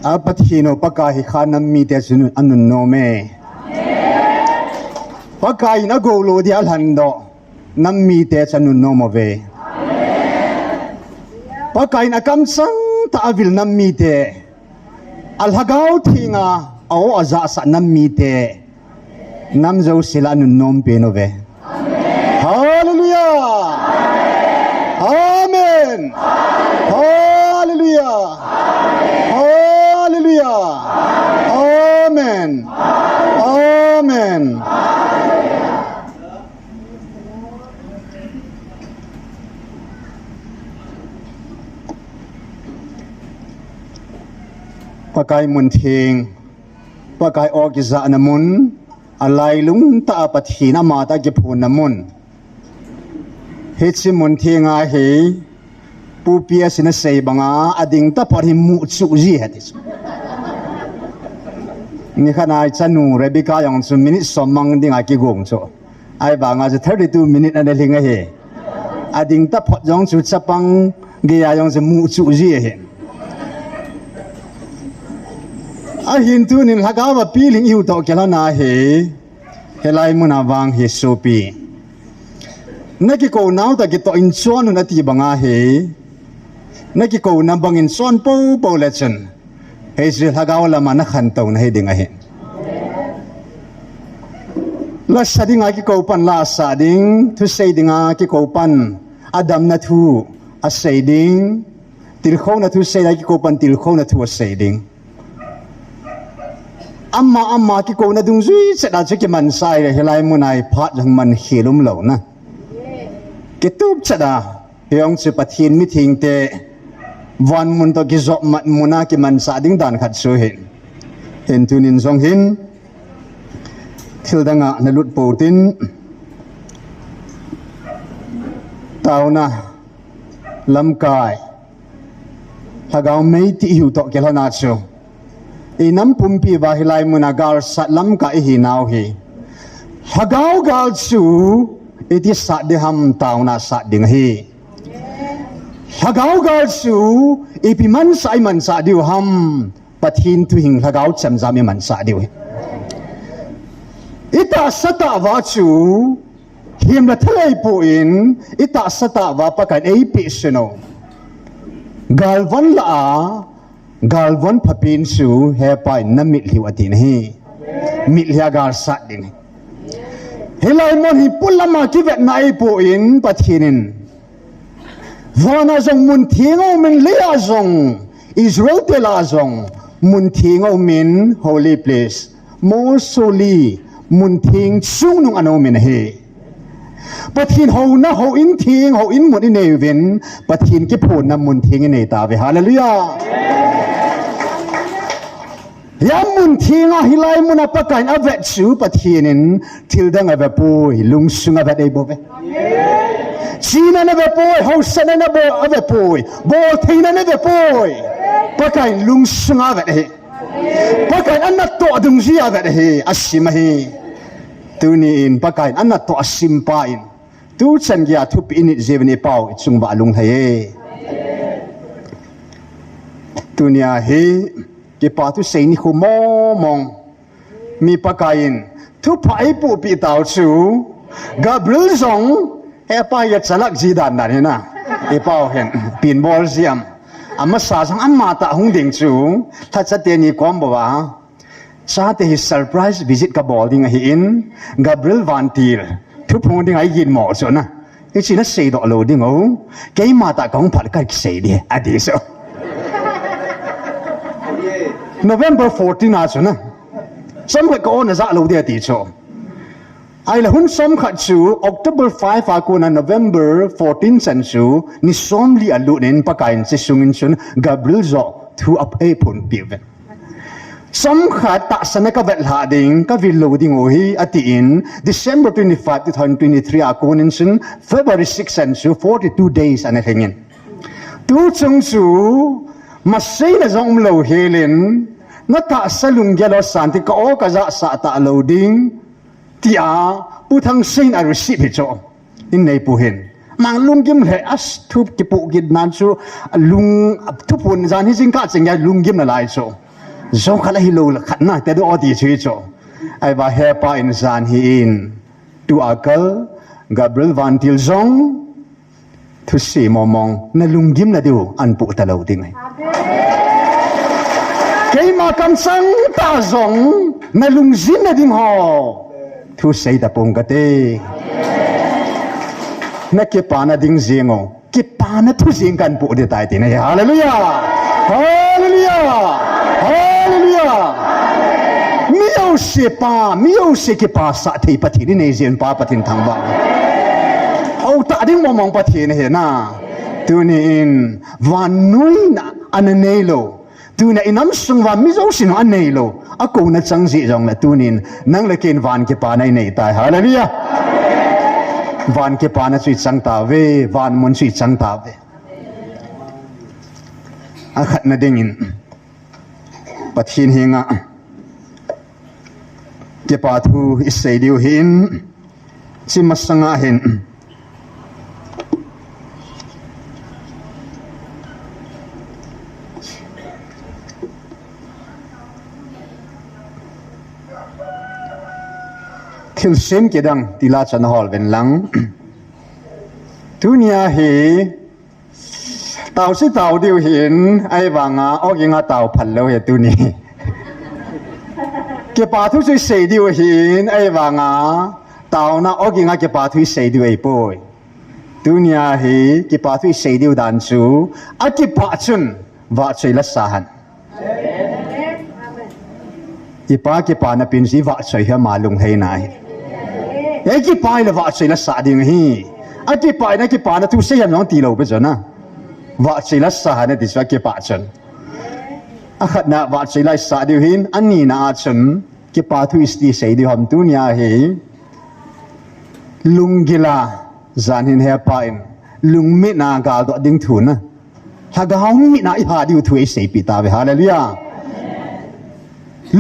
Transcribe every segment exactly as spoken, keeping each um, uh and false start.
A Pathen u Pakai hi kha nam mite chu anunnom e. Pakai in agou lou dia alhan doh nam mite chu anunnom uve. Pakai in akamchang tah a avil nam mite, a Lhagao Theng a a-o ajahsah nam mite, nam jouse lah a anunnom pen uve. Hallelujah! Amen! Hallelujah! Hallelujah! Amen! Amen! Pakai mun theng, Pakai o kijahna mun, alailung tah a Pathen ama tah a kiphonna mun. Hiche mun theng a hi, Pu P S in asei banga, ading taphot hi muchuh ji ahi ati chu. Nikhat a ichanu Rebecca jong chu minute som mang dinga kigong chu. Ahivanga chu thirty-two minute ana lhing ahi. Ading taphot jong chu chapang geiya jong chu muchuh ji ahi. Ahin tunin Lhagao a pilhing ihiu toh kilhon ahi. Hilai mun a vang hi sopi, nakikou nau tah kitoh in chon un ati banga hi, nakikouna bangin chon poupou le chun, hiche Lhagao lama nakhantouna hiding ahi. Lasa dinga kikou pan lasa ding, thusei dinga kikou pan, adamna thu asei ding, tilkhouna thusei dinga kikou pan tilkhouna thu asei ding. Ama, ama kikouna dungjui chet a chu kimansa ahile, hilai mun a hi phat jong mankhel umlouna, kitup chet a, hijong chu Pathen mithengte van mun toh kijopmat mun a kimansa ding dan khat chu ahi. Hin tunin jong hin, thil danga nalut pou tin, taona lamkai, Lhagao mei ti ihiu toh kilhon a chu, inam pumpi uva hilai mun a galsat lamkai ihinau hi, Lhagao gal chu iti sat ding ham, taona sat ding ahi. Lhagao gal chu ipi mansa imansa diu ham, Pathen thuhing Lhagao chemjam imansa diu ahi. Itahsa tah uva chu himna thal eipon, itahsa tah uva Pakai in eipeh sun u, galvon lah a, galvon phapen chu, He Pa in namitlhi u ati ahi. Mitlhi a galsat ding ahi. Hilai mun hi polam a kivetna eipon, Pathen in van a jong mun theng aumin, lei a jong, Israel te lah a jong mun theng aumin, holy place, most holy, mun theng chungnung ana umin ahi. Pathen houna, houin theng, houin mun inei uvin, Pathen kiphonna mun theng inei tauve. Hallelujah. Hia mun theng a hilai mun a Pakai in avet chu Pathen in thil dang avepoi, lungsung avet eibouve. China avepoi, haosatna ave, avepoi, boltheina avepoi. Pakai in lungsung avet ahi. Pakai in anatoh dungjui avet ahi, asim ahi. Tuni in Pakai in anatoh asim pa in, tuchan geiya thupeh init jiuvin ipau ichung uva alunglhai e. Tunia hi kipa thusei nikho mong mong. Mi Pakai in thupha eipohpeh tau chu, Gabriel jong, he pa hi achalak ji dan dan hi na. Ipau hin, pen bol ji am. Amasa jong amatah hung ding chu, lhacha teni kom bouva, chate hi surprise visit kabol ding ahin, Gabriel vantil thuphong dinga eiginmo chu na. Hiche naseidoh lou ding u, keima tah kahung phat le kakisei ding, ati chu. November fourteen a chu na, chomkhat ka-o najah lou ding ati chu. Ahile hun chomkhat chu October five a kona November fourteen chan chu ni somli alut in Pakai in hiche sungin chun Gabriel joh thu a eiphonpeh uvin. Chomkhat tahsan a kavetlhah ding, kavil lou ding u ahi, atin, December twenty-five, two thousand twenty-three a konin chun February six chan chu forty-two days ana lhingin. Tuchung chu maseina jong umlou helin, natahsa lunggel ho santin, ka-o kajahsah talou ding, tia Pu Thangsei in a receive hi chu. Inneipu hin, mang lunggim lheh a, thu kipoh kit nan chu, lung, thuphon jan hi jingkah cheng geiya lunggim nalai chu. Jong khat ahi lou le khat na te do ti chu chu. Ai ba he pa in jan hi in. Tu a kal, Gabriel vantil jong. Thusei mong mong, na lunggim na diu, an pu ta lou ding. Keima kam sang ta jong, na lunggim na ding ho. Thusei ta pong kate. Na kipa na ding jing o. Kipana thu jing kan pu di tai ti na hi. Hallelujah. Hallelujah. Hallelujah. Mi jouse pa, mi jouse kipasa thei Pathen i nei jin pa Pathen thangvah. Hou ta ding mong mong Pathen hi na. Tuni in vannoi na ana nei lou. Tuna i nam sung uva mi jousen a nei lou, a kouna chang jeh jong le tunin, nang le ken van kipana i nei tai. Hallelujah. Van kipana chu i chang tauve, van mun chu i chang tauve. A khatna dingin, Pathen henga, Kipa thu i sei diu hin, chi masanga hin. Thilsem kidang tila chan hol ven lang. Tunia hi, Tao si tao diu hin, ahivanga, ogin a tao phal lou hi tuni. Kipa thu chu i sei diu hin, ahivanga, taona ogin a kipa thu i sei diu ahi poi. Tunia hi, kipa thu i sei diu dan chu, a kipa chun, vahchoi la sa hen. I pa kipana pin si vahchoi hi ama lunglhaina ahi. Ei kipa le vahchoi la sa ding ahi. A kipa na kipana thu sei ham jong ti lou pe jona. Vahchoi la sa hen ti chu a kipa chun. A khatna vahchoi la sa diu hin a nina a chun kipa thu i sei diu ham tunia hi. Lunggil a jan hin he pa in lungmit na gal doh ding thu na. Lhagao mitna i ha diu thu ei seipeh tauve. Hallelujah.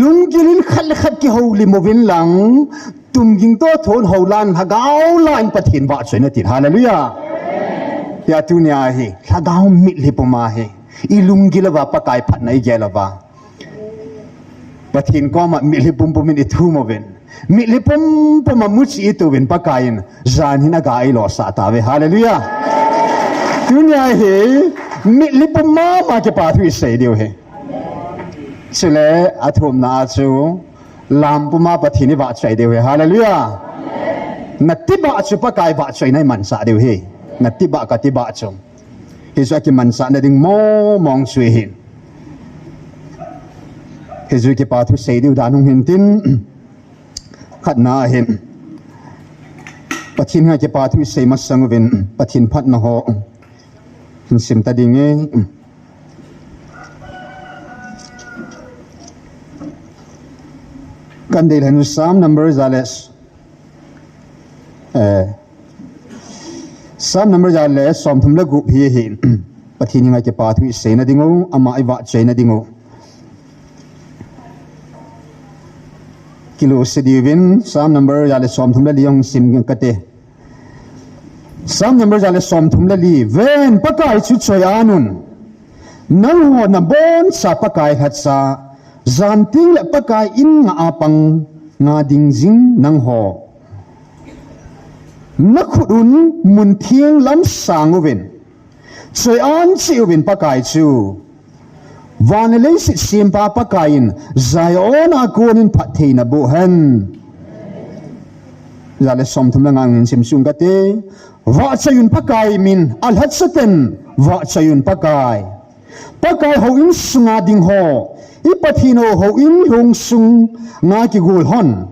Lunggil in khat le khat kihoulim uvin lang, tumging toh thon houlim in lhagao la in Pathen vahchoina tin. Hallelujah. Hia tunia hi, lhagao mitlhi puma hi. I lunggil uva Pakai phatna i gel uva. Pathen koma mitlhi pumpum in i thum uvin. Mitlhi pumpum a muchi i tuvin Pakai in jan hin aga i losah tauve. Hallelujah. Tunia hi mitlhi pum mama kipa thu i sei diu hi. Chule a thumna a chu lam puma Pathen i vahchoi diu hi. Hallelujah. Na tibah chu Pakai vahchoina i mansah diu hi. Na tibah ka tibah chu. Hichu a kimansahna ding mong mong chu ahi. Hichu kipa thu sei diu dan hung hin tin. Khatna hin. Pathen henga kipa thu i sei masang uvin. Pathen phatna ho. Hin sim ta ding e. Kan dei lhenu Psalm number jale. Eh, Psalm number jale, som thum le gup hi hi. Pathen henga kipa thu i seina ding u, ama i vahchoina ding u. Kilu se diuvin, Psalm number jale, som thum le li hung sim kate. Psalm number jale, som thum le li. Ven Pakai chu choi-an un. Nangho naboncha Pakai lhacha. Jan ting le Pakai in nga a pang nga ding jing nangho. Na khut un mun theng lam sang uvin. Choi-an cheh uvin Pakai chu. Van le leiset sempa Pakai in Zion a konin phattheina boh hen. Jale som thum le nga hung hin sim sung kate. Vahchoi un Pakai min a lhacha ten. Vahchoi un Pakai. Pakai houin sunga ding ho, i Pathen houin hung sunga kigol hon.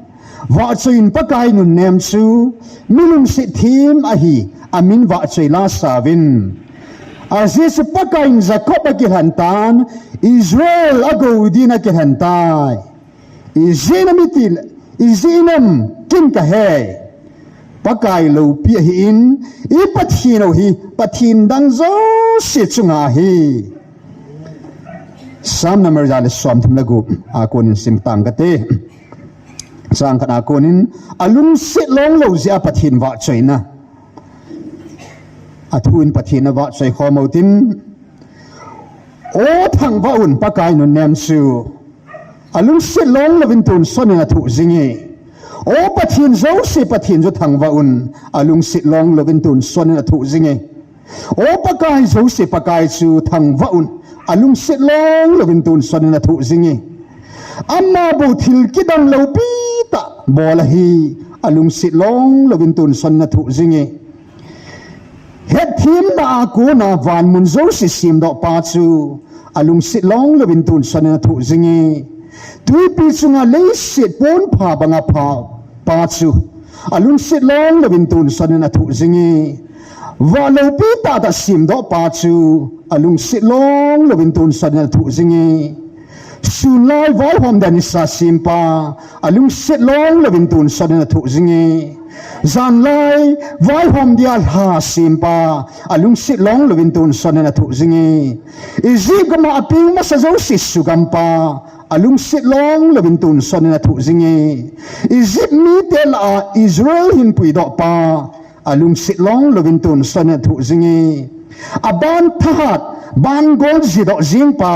Vahchoi un Pakai nunnem chu, mi lungset them ahi, amin vahchoi la sauvin. Ajeh chu Pakai in Jacob akilhen tan, Israel agou din akilhen tai. Ijeh inem itile, ijeh inem ken kahe. Pakai loupi ahin, i Pathen u hi, Pathen dang jouse chunga ahi. Psalm number jale som thum le gup, a konin sim tang kate. Chang khat a konin, alungset long lou jeh a Pathen vahchoina. Athu in Pathen avahchoi khom utin, O thangvah un Pakai nunnem chu. Alungset long louvin tonsot in athoh jing e. O Pathen jouse, Pathen chu thangvah un, alungset long louvin tonsot in athoh jing e. O Pakai jouse, Pakai chu thangvah un, alungset long louvin tonsot in athoh jing e. Ama bou thil kidang loupi tah bol ahi, alungset long louvin tonsot in athoh jing e. Hetthemna a kona vanmun jouse semdoh pa chu alungset long louvin tonsot in athoh jing e. Twipi chunga leiset ponpha banga pha pa chu alungset long louvin tonsot in athoh jing e. Vah loupi tahtah semdoh pa chu alungset long louvin tonsot in athoh jing e. Sunlai vaihom dia nisa sempa, alungset long louvin tonsot in athoh jing e. Janlai vaihom dia lha sempa, alungset long louvin tonsot in athoh jing e. Egypt gama apeng masa jouse sugampa, alungset long louvin tonsot in athoh jing e. Egypt mite lah a Israel hinpuidoh pa, alungset long louvin tonsot in athoh jing e. Aban thahat, ban gol jidoh jingpa,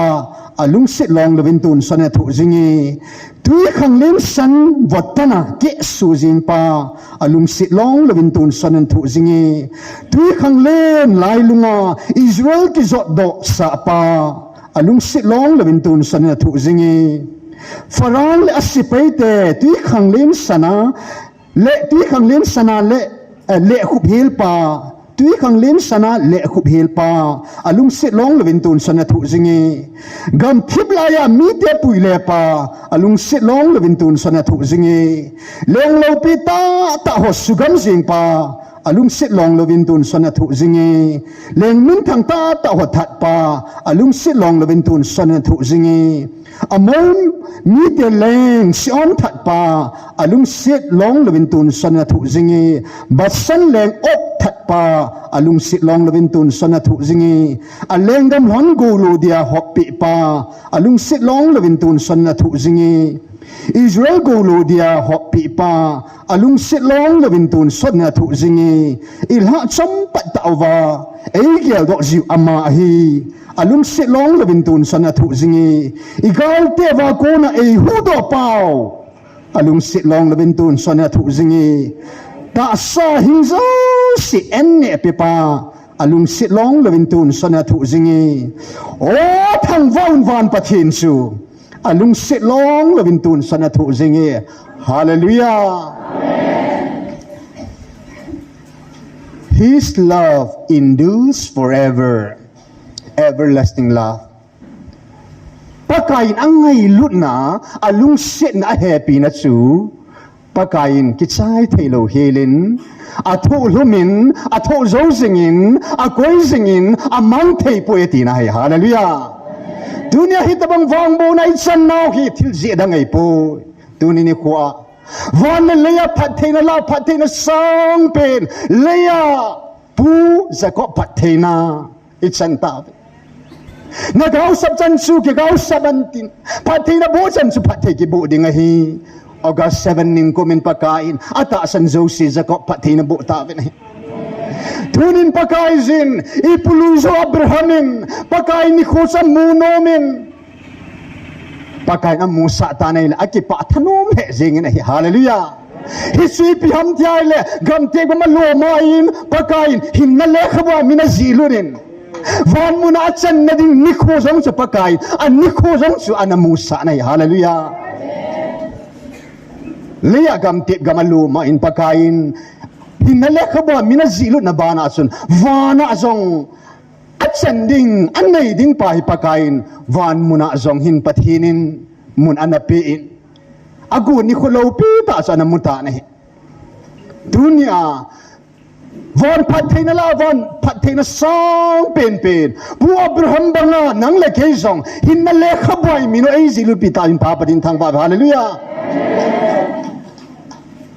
alungset long louvin tonsot in athoh jing e. Twikhanglen san vot tana kehsuh jingpa, alungset long louvin tonsot in athoh jing e. Twikhanglen lailunga Israel kijotdoh sahpa, alungset long louvin tonsot in athoh jing e. Pharaoh le asepaite twikhanglen sana le twikhanglen sana le, eh, lehkhup helpa, twikhanglen sana lehkhup helpa, alungset long louvin tonsot in athoh jing e. Gamthip laiya mite puilepa, alungset long louvin tonsot in athoh jing e. Leng loupi tahtah ho sugam jingpa, alungset long louvin tonsot in athoh jing e. Leng minthang tahtah ho thatpa, alungset long louvin tonsot in athoh jing e. Ammon mite leng Sihon thatpa, alungset long louvin tonsot in athoh jing e. Bashan leng Og thatpa, alungset long louvin tonsot in athoh jing e. Alenggam lhon goulou dia hoppehpa, alungset long louvin tonsot in athoh jing e. Israel goulou dia hoppehpa, alungset long louvin tonsot in athoh jing e. Ilhah chompat tah uva eigeldoh jiu ama ahi, alungset long louvin tonsot in athoh jing e. Igalte uva kona eihuhdoh pau, alungset long louvin tonsot in athoh jing e. Tahsa hing jouse einepepa, alungset long louvin tonsot in athoh jing e. O thangvah un van Pathen chu, alungset long louvin tonsot in athoh jing e. Hallelujah. His love endures forever. Everlasting love. Pakaiyin angailutna, alungsetna, ahepina chu Pakaiyin kichai theilou helin, athohlhumin, athoh jou jingin, akoi jingin, amang theipoi atina ahi. Hallelujah. Tunia hitobang vangbohna ichan nau hi thil jeh dang ahipoi. Tuni nikhoa van le leiya phattheina lah, phattheina sangpen leiya Pu Jacob phattheina ichan tauve. Nagaosap chan chu kigaosap intin, phattheina boh chan chu phatthei kiboh ding ahi. August seven ningkumin Pakaiyin atahsan jouse Jacob phattheina boh tauvin ahi. Tunin Pakaiyin, ipu luijou Abrahamin Pakaiyin nikho chu amu nomin, Pakaiyin amusah tan ahile akipah thanom lheh jengin ahi. Hallelujah. Hichu ipi ham tileh, gamtep gam aloma in Pakaiyin hinna lekhabua min ajihlut in, van muna achanna ding nikho jong chu Pakaiyin anikho jong chu ana musah in ahi. Hallelujah. Leiya gamtep gam aloma in Pakaiyin hinna lekhabua min ajihlutna bana chun vana jong achan ding, anei ding pa hi Pakaiyin van muna jong hin Pathen in mun ana pen, agon nikho loupi tah chu ana mutan ahi. Tunia van phattheina lah, van phattheina sangpenpen Pu Abraham banga nang le kei jong hinna lekhabua in min u eijihlutpi tauvin Pa Pathen thangvah uve. Hallelujah.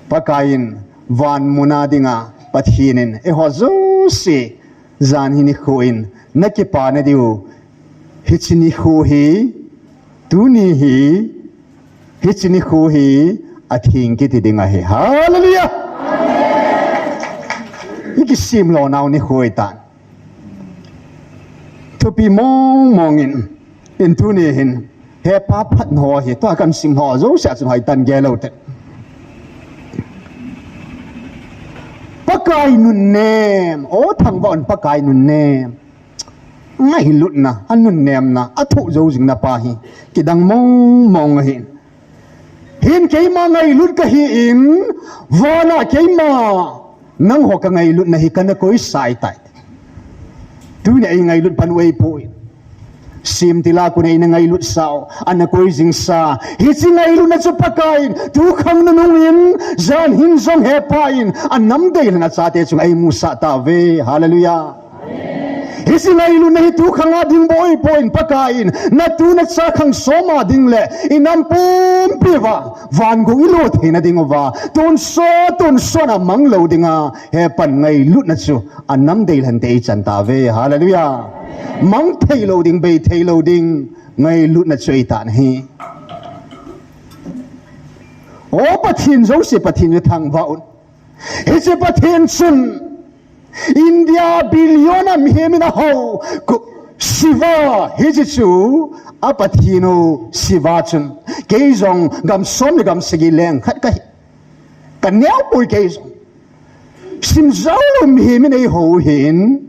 Pakaiyin van muna dinga Pathen in eiho jouse jan hi nikho in nakipana diu, hiche nikho hi, tuni hi, hiche nikho hi atheng kiti ding ahi. Hallelujah. Ikisemlou nau nikho ahitan. Thupi mong mong in, in tuni hin He pa phat ho hi, tua kan sim ho jouse a chun hoitah in gel u te. Pakai nunnem, o thangvah un, Pakai nunnem. Ngailutna, a nunnemna, a thoh jou jingna pa hi kidang mong mong ahi. Hin keima ngailut kahi in, vana keima nangho ka ngailutna hi kana koisah tai. Tunia ei ngailut pan u eipoi. Simtil a kon a eina ngailut sau, ana koi jingsa. Hiche ngailutna chu Pakaiyin tukhang nunung in, jan hin jong Hepan a nam deilhen a chate chunga eimusah tauve. Hallelujah. Hiche ngailutna hi tukhang a ding bou ahipoi, Pakaiyin natu nacha khang som a ding le inam pumpi uva vangou ilut theina diuva tonsot tonsot a mang lou dinga Hepan ngailutna chu a nam deilhen te eichan tauve. Hallelujah. Mang thei lou ding, bei thei lou ding ngailutna chu eita ahi. O Pathen jouse, Pathen chu thangvah un. Hiche Pathen chun India billion a mihem in ahou, ku-, Shiva, hiche chu a Pathen u Shiva chun. Kei jong gam som le gam sagi leng khat kahi. Ka neo poi kei jong. Sim jou lou mihem in eihou u ahin.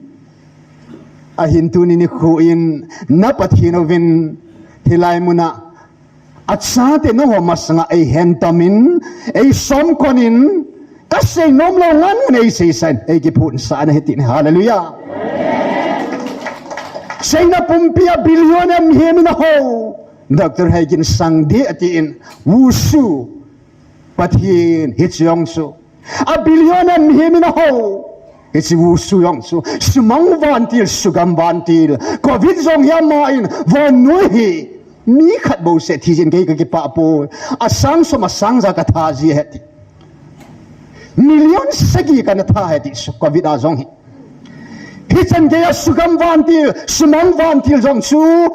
Ahin tuni nikho in na Pathen uvin hilai muna a chate nangho masanga eihen tomin, eisom konin, ka sei nom lou ngan ngan eiseisah in, eikiphonsah ana hi tin. Hallelujah. China pumpi a billion a mihem in ahou. Doctor Hagen Sangdi atin, Wushu Pathen hiche jong chu. A billion a mihem in ahou. Hiche Wushu jong chu. Sumang vantil, sugam vantil. Covid jong hi aman vannoi hi mi khat bouseh thi jin kei kakipah poi. Asang som asang ja katha ji ahi ti. Million sagi kana tha ahi ti chu Covid a jong hi. Hichan geiya sugam vantil, sumang vantil jong chu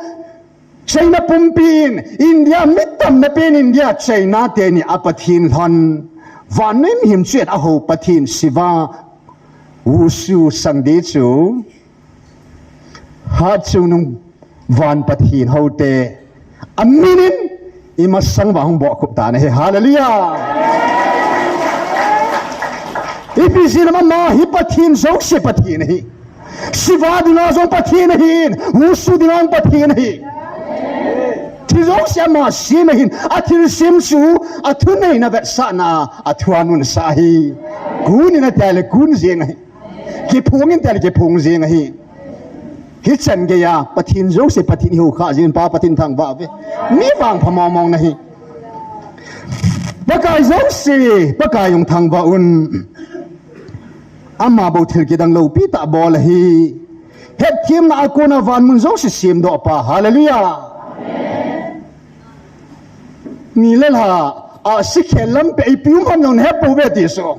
China pumpin, India mi tamna pen India, China teni a Pathen lhon. Vannoi mihem chu et ahou Pathen Shiva, Wushu Sangdi chu. Hatchungnung van Pathen houte aminin imasang uva hung bohkhup tan ahi. Hallelujah. Ipi jeh ham ama hi Pathen jouse Pathen ahi. Shiva dinga jong Pathen ahin, Wushu dinga jong Pathen ahi. Thil jouse ama sem ahin, a thilsem chu a thuneina vetsahna, a thua nunsah ahi. Kun in ati le kun jeng ahi. Kiphong in ati le kiphong jeng ahi. Hichan geiya Pathen jouse Pathen ihou kha jin pa Pathen thangvah uve. Mi vangpha mong mong nahi. Pakai jouse, Pakai jong thangvah un. Ama bou thil kidang loupi tah bol ahi. Hetthemna a kona vanmun jouse semdoh pa. Hallelujah. Ni le lha, ahsi khel lampi a ipi um ham nangho nahet pouve ti chu.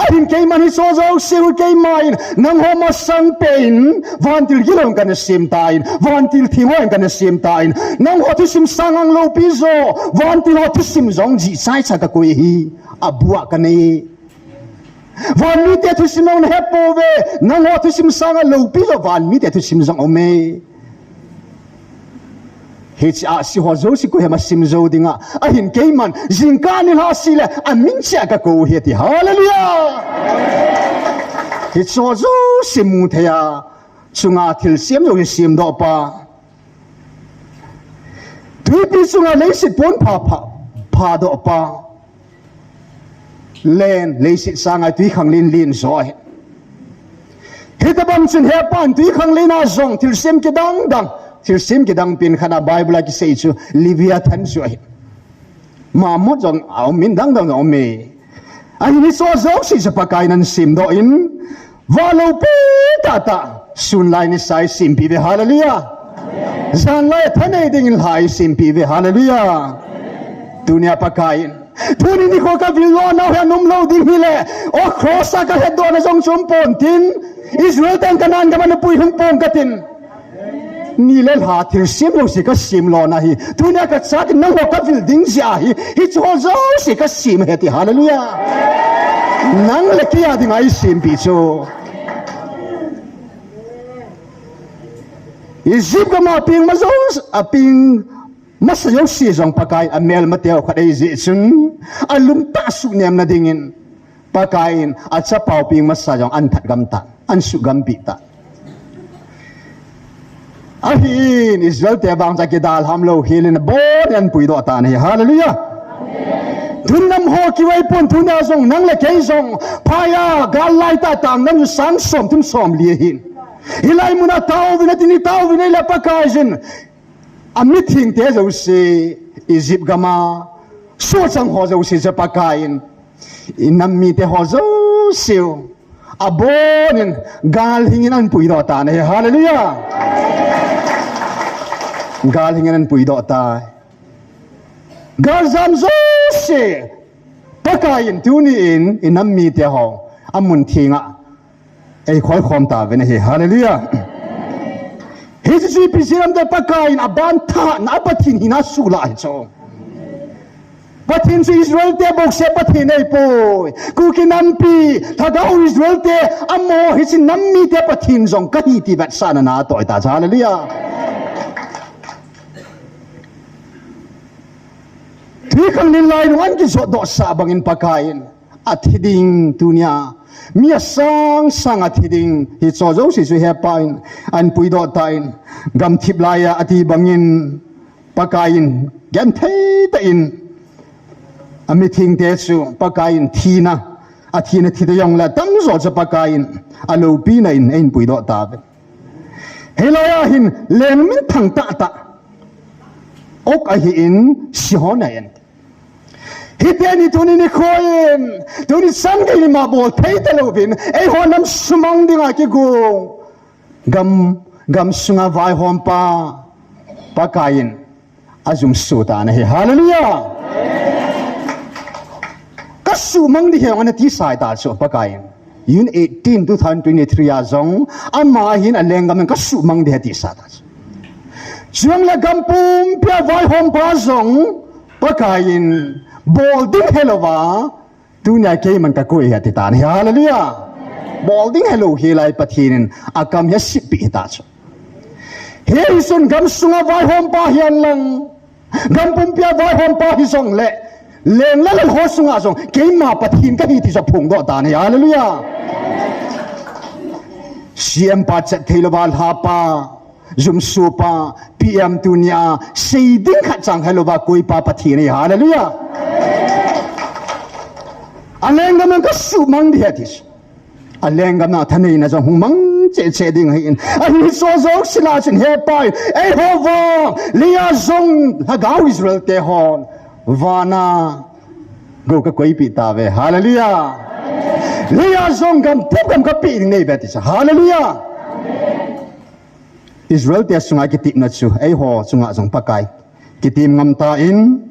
Ahin keiman hiche jouse u keiman, nangho masang pen, vantil gilou in kana sem tan, vantil theng ho in kana sem tan, nangho thusim sanga loupi jo, vantil ho thusim jong jih chaicha kakoi ahi, abu a kanei. Van mite thusim nangho nahet pouve, nangho thusim sanga loupi jo, van mite thusim jong aume. Hiche ahsi ho jouse koi ham asim jou dinga, ahin keiman, jingkah nilhah ahsi le, amin cheh a kakou ahi ati. Hallelujah! Hiche ho jouse mu thei a, chunga thilsem jouse semdoh pa. Twipi chunga leiset pon pha pha, phadoh pa. Len, leiset sanga twikhanglen len jo ahi. Hitobang chun Hepan twikhanglen a jong thilsem kidang dang, thilsem kidang pen khat a Bible a kisei chu Leviathan chu ahi. Mammoth jong aumin dang dang jong aume. Ahin hiche ho jouse chu Pakaiyin ahin semdoh in, vah loupi tah tah, sun lai nisa eisempeh uve, hallelujah. Jan lai thanei dingin lha eisempeh uve, hallelujah. Tunia Pakaiyin, tuni nikho kavil lona hi anom lou ding hile, o cross a kahetdohna jong chu um pontin, Israel ten Canaan gam a napui hung pong katin. Ni le lha thilsem jouse kasem lona hi. Tunia kachate nangho kavil ding jeh ahi. Hiche ho jouse kasem ahi ti. Hallelujah. Nang le kei a dinga eisempeh chu. Egypt gam a peng ma jouse, apeng Masa jouse jong Pakai in amelmateu khat eijih chun, alungtah suhnemna dingin Pakai in achapau peng masa jong ahin that gam tan, ahin suhgam peh tan. Ahin Israel te vang chu kidalham lou helin abonin ahin puidoh tan ahi. Hallelujah. Tun nam ho kivei pon, tuna jong nang le kei jong phaiya gal laitah tang nam sang som thum som li ahin. Hilai muna taovin atin, taovin ahile Pakai in amithengte jouse, Egypt gam a sohchang ho jouse chu Pakai in inam mite ho jouse u abonin gal hingin ahin puidoh tan ahi. Hallelujah. Gal hingin ahin puidoh tai. Galjam jouse Pakai in tuni in inam mite ho amun thenga eikhol khom tauvin ahi. Hallelujah. Hiche chu ipi jeh ham itile Pakai in aban tha na a Pathen hina asuhlah ahi chu. Pathen chu Israel te bouseh Pathen ahipoi. Kuki nampi, Lhagao Israel te amaho hiche nam mite Pathen jong kahi ti vetsahna na atoh tai. Hallelujah. Thukhanglen lainung ahin kijotdoh sah bangin Pakai in athi ding tunia mi asang sang athi ding hicheho jouse chu Hepa in ahin puidoh tan, gamthip laiya ati bangin Pakai in genthei tah in amithengte chu Pakai in thina, athina thi tah jongle atamjo chu Pakai in aloupina in ahin puidoh tauve. Hilai a hin leng minthang tahtah Og ahin Sihon ahi. Hiteni tuni nikho in, tuni chan gei ni ma bol thei talouvin, eiho nam sumang dinga kigong gam, gamsunga vaihompa Pakai in ajumso tan ahi. Hallelujah. Kasumang ding ahi, ana tisa tai chu Pakai in. June eighteen, two thousand twenty-three a jong, ama hin alenggam in kasumang ding ahi atisa tai chu. Chuleh gam pumpia vaihompa jong Pakai in bol ding helouva tunia keiman kakoi ahi ati tan ahi. Hallelujah. Bol ding helou hilai Pathen in akam hi asitpi ahi tai chu. Hichun gamsunga vaihompa hihen lang, gam pumpia vaihompa hijongle, leng le lal ho sunga jong keima Pathen kahi ti chu aphongdoh tan ahi. Hallelujah. C M pa chet theilouva lhapa, jumsopa, P M tunia sei ding khat chang helouva koipa Pathen ahi. Hallelujah. Alenggam in kasumang ding ahi ati chu. Alenggam a thaneina jong hung mang cheh cheh ding ahin. Ahi hicheho jouse lah chun Hepa in, eiho vang, Leah jong Lhagao Israel te hon vana gou kakoipeh tauve. Hallelujah. Leah jong gamthip gam kapeh ding neiuve ati chu. Hallelujah. Israel te chunga kitepna chu eiho chunga jong Pakai kitem ngam tan,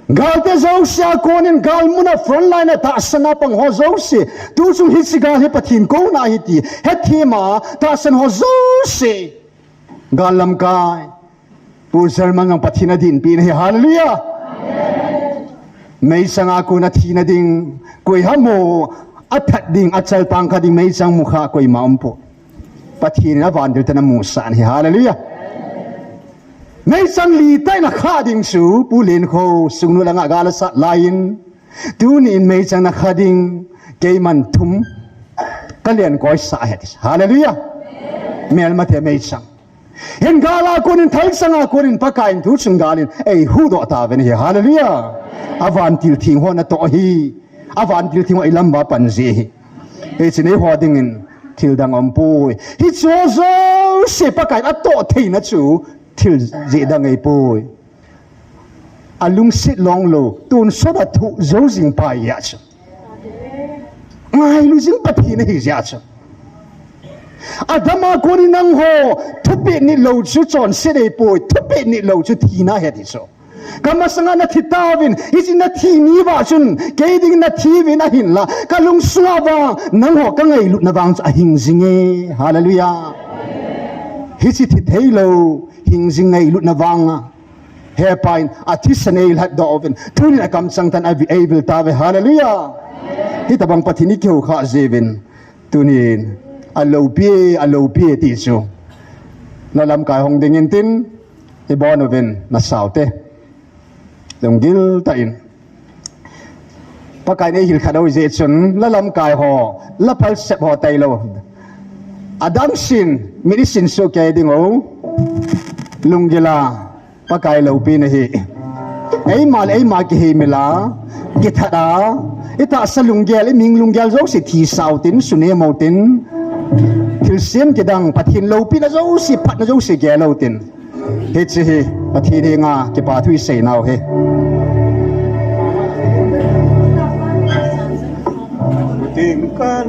galte jouse a konin, gal muna front line a tahsan a pang ho jouse, tuchung hiche gal hi Pathen kouna ahi ti hethem a tahsan ho jouse, gal lamkai, Pu German jong Pathen in adinpi in ahi. Hallelujah. Meichang a kon athina ding, koi ham mo, athat ding, achalpang kha ding, meichang mukha koima umpoi. Pathen in avantil tah in amusah in ahi. Hallelujah. Meichang li tah in akha ding chu, Pu Lenkho, Sugnu langa gal asat laiyin, tunin meichang nakha ding, keiman thum, kalen koisah ahi. Hallelujah. Melmate meichang. Hin gal a konin, thalchang a konin, Pakai in tuchung gal in eihuhdoh tauvin ahi. Hallelujah. Avantil theng ho natoh ahi. Avantil theng ho ilam uva pan ji ahi. Hichun eiho dingin thil dang aumpoi. Hicheho jouse Pakai in atoh theina chu thil jeh dang ahipoi. Alungset longlou, tonsot a thoh jou jing pa ahi jeh chun. Ngailu jing Pathen ahi jeh chun. Adam a konin nangho, thupeh nitlou chu chonset ahipoi, thupeh nitlou chu thina ahi ati chu. Kamasanga nathi tauvin, hiche nathi ni uva chun, kei ding nathi uvin ahinla, kalungsunga vang, nangho kangailutna vang chu ahing jinge. Hallelujah. Hiche thi theilou, hing jing ngailutna vanga Hepa in athisan eilhatdoh uvin, tunin akamchang tah in avil, eivil tauve. Hallelujah. Hitobang Pathen in ikihoukhah jiuvin, tunin aloupi, aloupi ti chu. Nalamkai hong dingin tin, Hibon uvin nasao te. Lunggil tah in. Pakai in eihil khat u jeh chun, la lamkai ho, la phalsep ho tailou. Adang sin, mi ni sin su kei ding u. Lunggil a, Pakai loupina hi. Eima le eima kiheimil a, kithat a, itahsa lunggel, iming lunggel jouse thisau tin, sunem u tin. Thilsem kidang, Pathen loupina jouse, phatna jouse gel u tin. Hiche hi, Pathen henga kipa thu isei nau hi. Tingkan.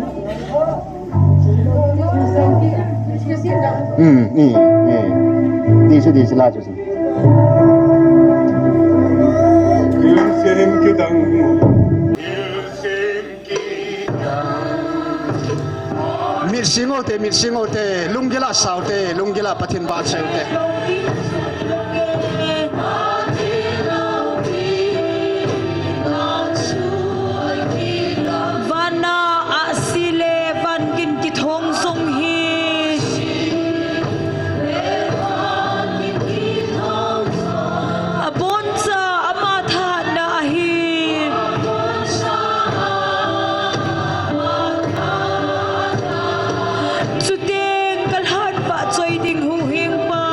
Hmm, hmm, hmm. Di su, di su la su. Thilsem kidang. Mit sing u te, mit sing u te, lunggil a sao te, lunggil a Pathen vahchoi u te. Van a ahsi le van gin kithong jong hi. Aboncha ama thahatna ahi. Chuteng kalhan vahchoi ding Huhhingpa.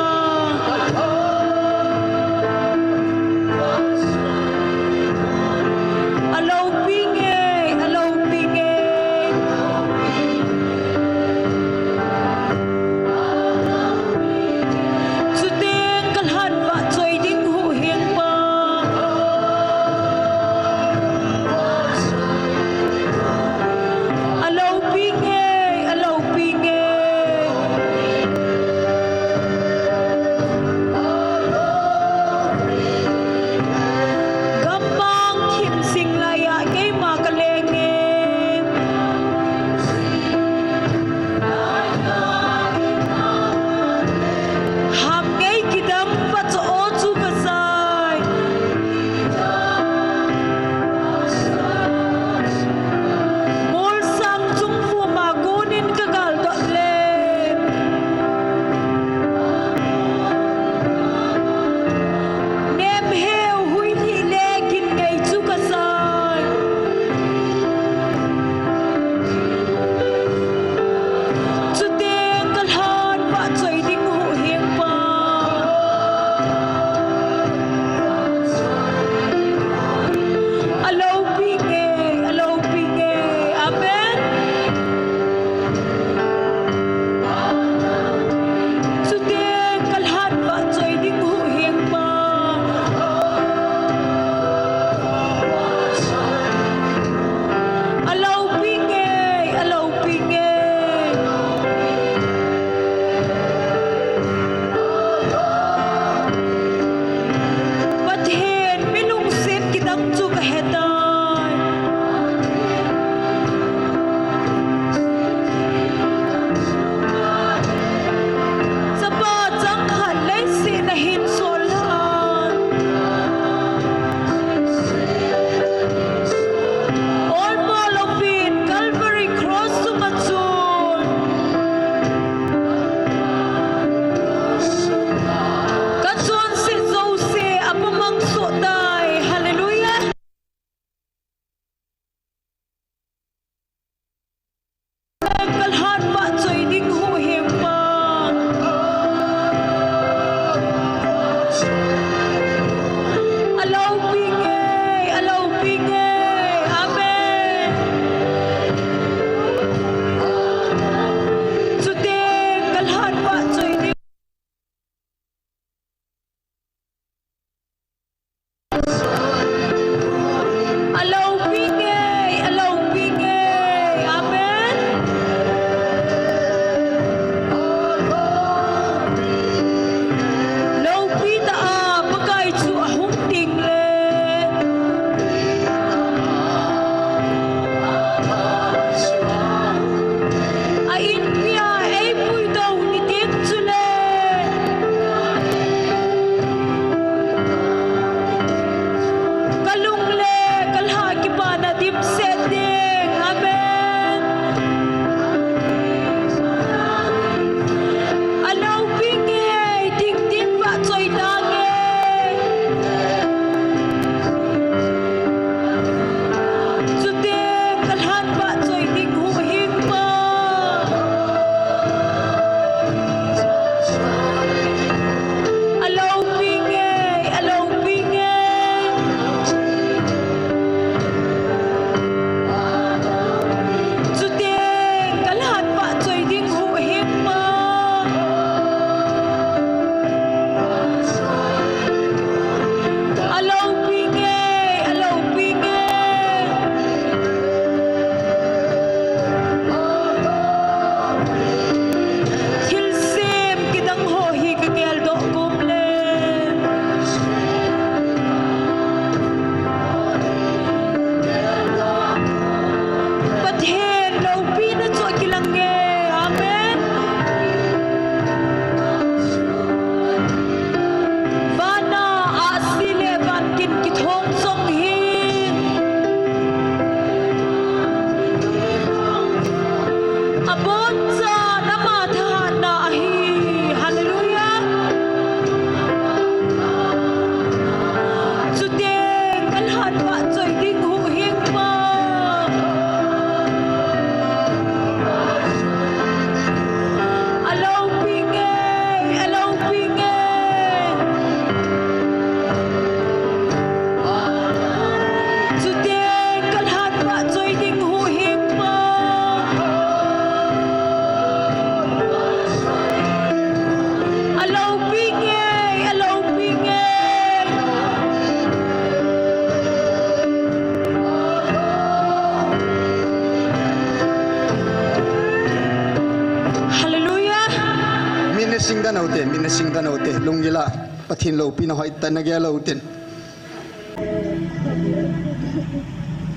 Sing dan u te, lunggil a Pathen loupina hoitah in na gel u tin.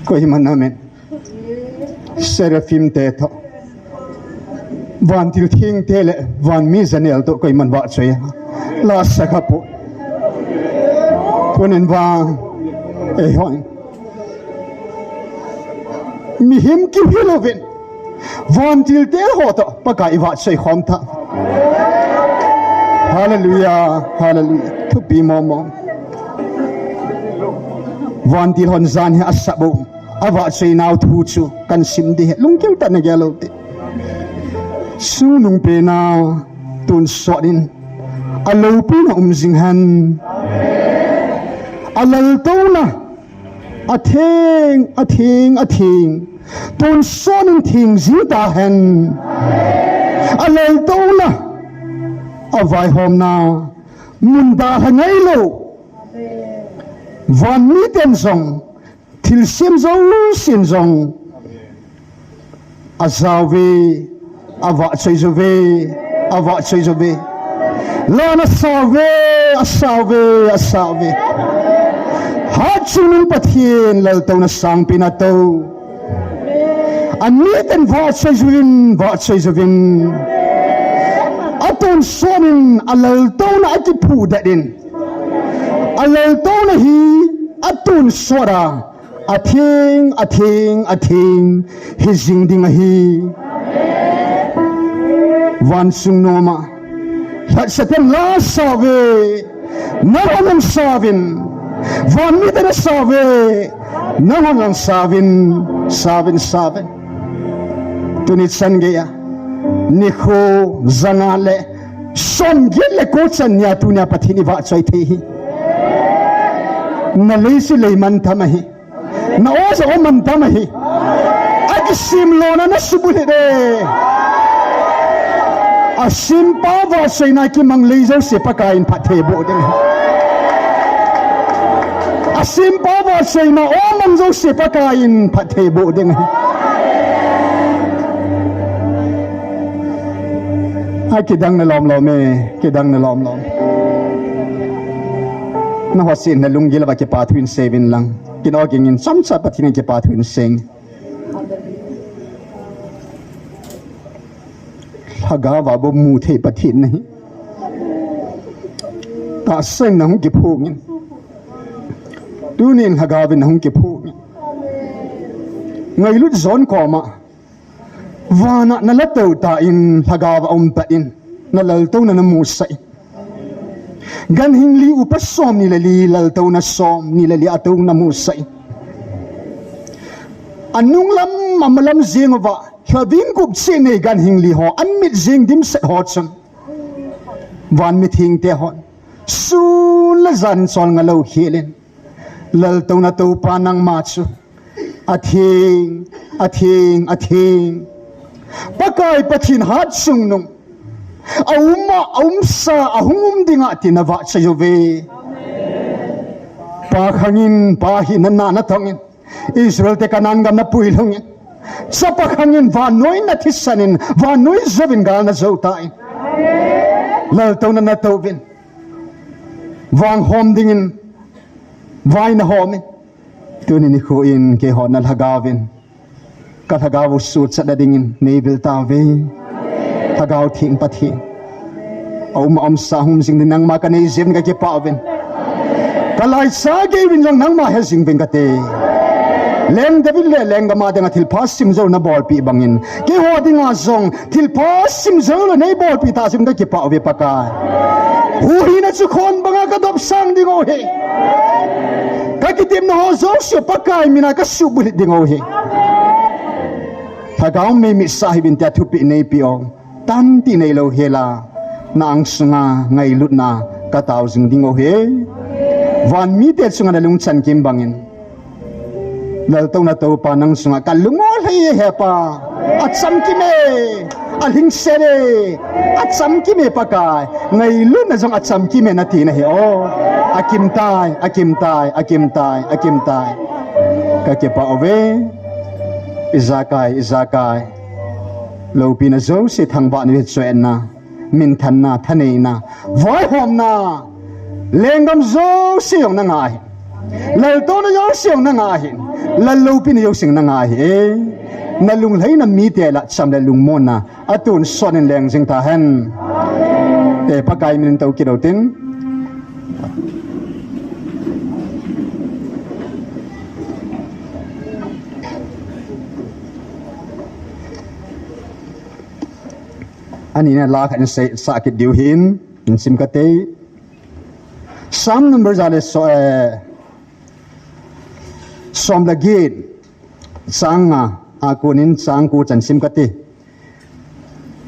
Koima namen. Seraphim te toh, vantil theng te le vanmi janel toh koiman vahchoi a la sa kha poi. Tunin vang, eihon mihem kihi louvin, vantil te ho toh Pakai i vahchoi khom ta. Hallelujah, hallelujah. Thupi momo. Vantil hon jan hi asap u, avahchoi nau thu chu kahin sim ding ahi. Lunggil tah in na gel u te. Chungnungpen a tonsot in aloupina um jing hen. Alaltouna atheng, atheng, atheng, tonsot in theng jing ta hen. Alaltouna avaihomna mun dalha ngailou, vanmi ten jong, thilsem jousen jong ajao uve, avahchoi jou uve, avahchoi jou uve. Lan asao uve, asao uve, asao uve. Hatchungnung Pathen laltouna sangpen a tou. Aniten vahchoi jouvin, vahchoi jouvin, atonsot in alaltouna akiphudet in, alaltouna hi atonsot a atheng, atheng, atheng hi jing ding ahi. Van sung nom a lhatsah ten la sao uve, nangho nang sao uvin. Vanmi ten asao uve, nangho nang sao uvin, sao uvin, sao uvin. Tuni chan geiya nikho janga le somget le ko chan nia tunia Pathen i vahchoi thei hi. Na lei chu lei mantam ahi. Na o chu o mantam ahi. Akisem louna na subulhit e. Asempa vahchoina kimang lei jouse Pakai in phatthei boh ding ahi. Asempa vahchoina o mang jouse Pakai in phatthei boh ding ahi. Akidang na lom lom e, kidang na lom lom. Nangho seh in na lunggil uva kipa thu in sei uvin lang. Kin o ging in chomcha Pathen in kipa thu in sei. Lhagao a bou mu thei Pathen nahi. Tahsa in nahung kiphong in. Tunin lhagao in nahung kiphong in. Ngailut jon koma. Vana na la tou tan lhagao a um tan, na laltouna na musah in. Ganhing li upa som ni le li laltouna som ni le li a tou na musah in. Anung lam, amalam jeng uva, lhaving gup cheh nei ganhing li ho, an mit jeng dimset ho chun. Van mitheng te hon. Sun le jan cholnga lou khel in. Laltouna Toupa nangma chu. Atheng, atheng, atheng. Pakai Pathen hatchungnung. A um a, a umsa, ahung um ding a tin avahchoi uve. Pa khang in, Pa hina na na thong in. Israel te Canaan gam na puilhung in. Chapa khang in vannoi na thisan in, vannoi jouvin gal na jou tan. Laltouna na tou uvin. Vang hom ding in, vai na hom in. Tuni nikho in keiho na lhagao in. Ka lhagao u suhchat na ding in, nei vil tauve. Lhagao Theng Pathen. A um a umsa hung jing ding nangma ka nei jing ka kipah uvin. Ka laicha gei uvin jong nangma he jing uvin kati. Leng David le leng gam a ding a thilpha sim jou na bolpeh bang in. Keiho ding a jong thilpha sim jou le nei bolpeh tah jeh in ka kipah uve Pakai. Huhhingna chu khon bang a ka dopsang ding u ahi. Ka kitepna ho jouse Pakai min a ka subulhit ding u ahi. Lhagao mei mitsah hih uvin tia thupeh nei peh o. Tamtah nei lou hel a, na ang sunga ngailutna ka tao jing ding u ahi. Van mite chunga na lungchan kim bang in. Laltouna Toupa nang sunga ka lung o lhai e he Pa. A chamkim e, a lhingset e, a chamkim e Pakai. Ngailutna jong a chamkim e na tina ahi o. A kim tai, a kim tai, a kim tai, a kim tai. Ka kipah uve. Ijakai, ijakai. Loupina jouse thangvah na ve chu en na. minthanna, thaneina, vaihomna, lenggam jouse jong nangah ahi. Laltohna jouse jong nangah ahi. Lal loupina jouse jong nangah ahi. Eh, nalunglhaina mite lah cham le lungmonna atonsot in leng jing tahen. Eh, Pakai min in tou kit u hitin. Ani na la khat in sei, sah kit diu ahin, in sim kate. Psalm number ja le so, eh, som le get, chang nga, a kon in chang ko chan sim kate.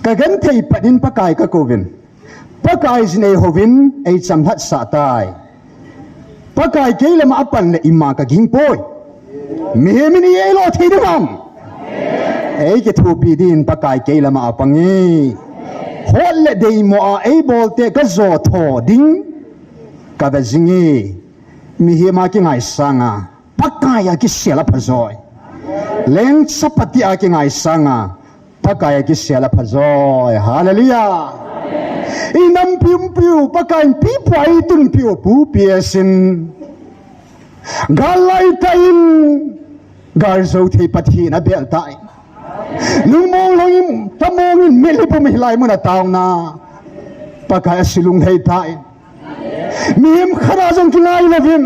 Ka genthei pet in Pakai ka kouvin. Pakai jin eihouvin, ei chamlhat sah tai. Pakai kei lama apan le ima ka ging poi. Mihem in i ei lo thei ding ham. Ei kithopi din Pakai kei lama apang e. Hot le deimo a ei bol te ka jo tho ding ka ve jing e. Mihem a kingai sanga Pakai a kisel a pha joi. Leng chapati a kingai sanga Pakai a kisel a pha joi. Hallelujah. I nampi umpiu, Pakai in pipu a i tunpiu, pu P S in. Gal lai tah in, gal jou thei Pathen a bel tai. Lungmong lhong in, tamong in, mitlhi pum hilai mun a taona. Pakai a silung lhei tai. Mihem khat a jong kingai louvin.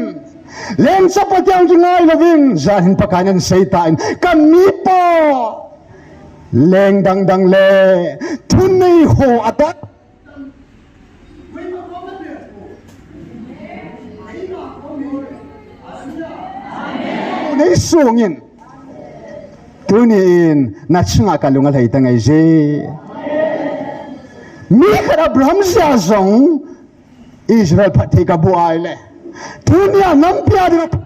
Leng chapati a jong kingai louvin. Jan hin Pakai in asei tai. Ka mipa. Leng dang dang le thunei ho a tah. Nei sungin. Tunin na chunga ka lung alhai ta ngai je. Mi khat Abraham jeh a jong Israel phatthei ka bu ai le. Tunia nampi a ding.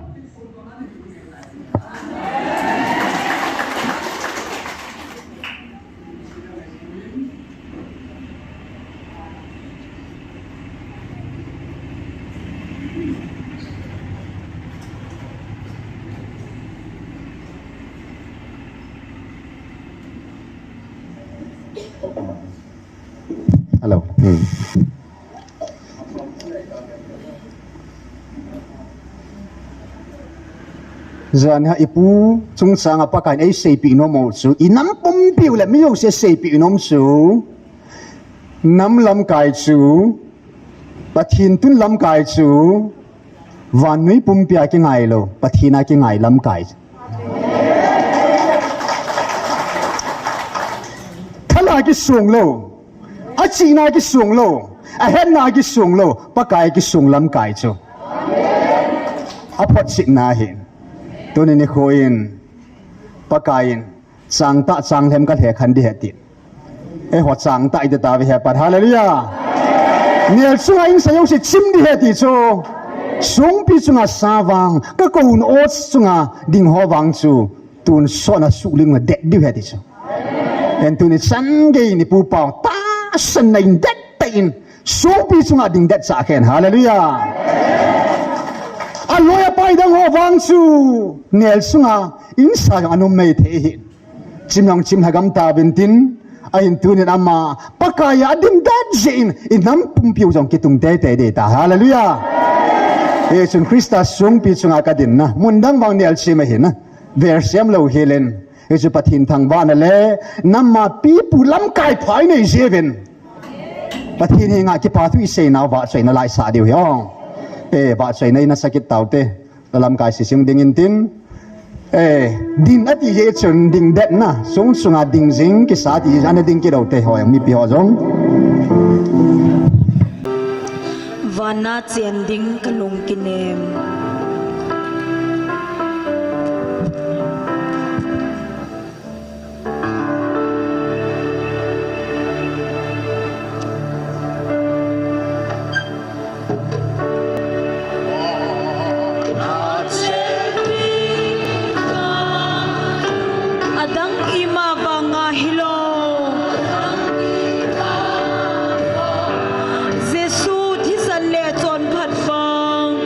Hello. Hmm. Jan hi ipu chungchang a Pakai in ei seipeh nom u chu, i nam pumpi u le mi jouse seipeh nom chu, nam lamkai chu, Pathen tun lamkai chu, vannoi pumpi a kingai lou, Pathen a kingai lamkai chu. Thal a kisung lou, achihna kisung lou, ahetna kisung lou, Pakai kisung lamkai chu. Aphotchetna ahi. Tuni nikho in, Pakai in, chang tah chang lhem ka lhekhen ding ahi ti. Eiho chang tah i ti tauve he pat. Hallelujah. Nel chunga insung jouse chim ding ahi ti chu. Songpi chunga sa vang, ka kouna o chunga ding ho vang chu. Tonsot na sukling na det ding ahi ti chu. Hin tuni chan gei ni pu pau tahsan na in det tah in. Songpi chunga ding det cha khen. Hallelujah. Aloi apai dang ho vang chu. Nel chunga insa jong anum mai thei hi. Chim jong chim lhagam tauvin tin, ahin tunin ama, Pakai a ding det jeh in, i nam pumpi u jong kitung teitei ding ahi ta. Hallelujah. Jesu Christa songpi chunga ka dinna, mun dang vang nel chim ahi na. Verse em lou hel in. Hichu Pathen thangvahna le, nam a pipu lamkai pha i nei jeh uvin. Pathen henga kipa thu i seina vahchoina la i sa diu ahi. Eh, vahchoina i na sa kit taute. Lamkai sising ding in tin. Eh, din ati jeh chun ding det na, sung sunga ding jing kisa ti jeh a na ding kit u te ho jong mipi ho jong. Vana chen ding ka lung kinem. Adang ima vanga hilou. Jesu thisan le chonphat vang.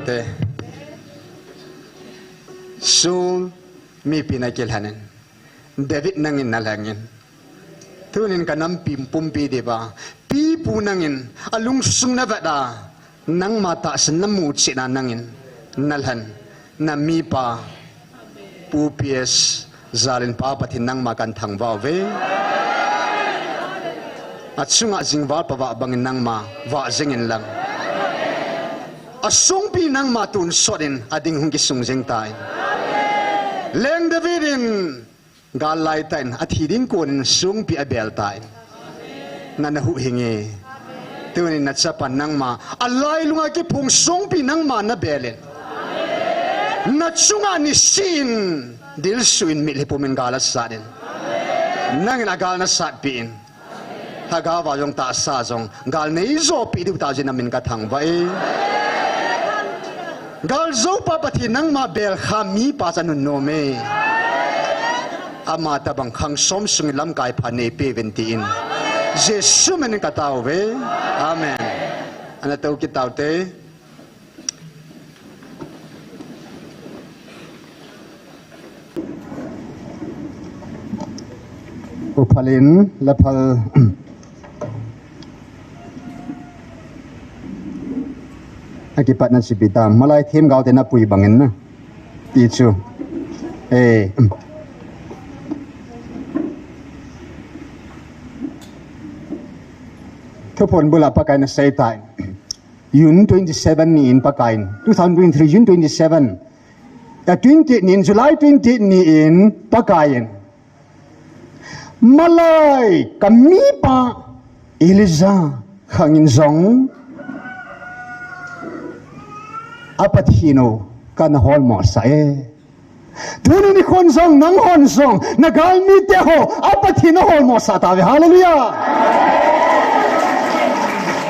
Te. Saul mipi na kilhen in, David nangin nalhen in. Tunin ka nampi pumpi diuva, pipu nangin alungsung na vet a, nangma tahsan namu cheh na nangin nalhen, na mipa Pu P S Jalin pa Pathen nangma kahin thangvah uve. Achunga jingval pavah bangin nangma vah jing in lang. Asongpi nangma tonsot in ading hung kisung jing tan. Leng David in gal lai tah in athi ding konin songpi abel tan. Na, na huhhing e. Tunin na chapa nangma alailunga kiphong songpi nangma nabel in, na chunga nisin dilsu in mitlhi pumin gal asat in. Nangin agal nasatpi in. Lhagao va jong tahsa jong gal neijopi diu tah jeh in namin kathangvah e. Galjou pa Pathen nangma belkha mipa chu anunnom e. Ama tobang khang som sungin lamkai pha neipeuvin tin Jesu minin katao uve. Amen. Ana tou kit taute. Uphal in, laphal. Akipatna chu ipi ham, malai themgao te napui bangin na. Ti chu. Eh. Thuphon bula Pakai in asei tai. June twenty-seven ni in Pakai in, two thousand twenty-three June twenty-seven. A twenty-eight ni in, July twenty-eight ni in Pakai in, malai ka mipa Elijah khang in jong a Pathen u kana holmo sah e. Tuni nikhon jong, nanghon jong, na galmite ho, a Pathen in aholmo sah tauve. Hallelujah.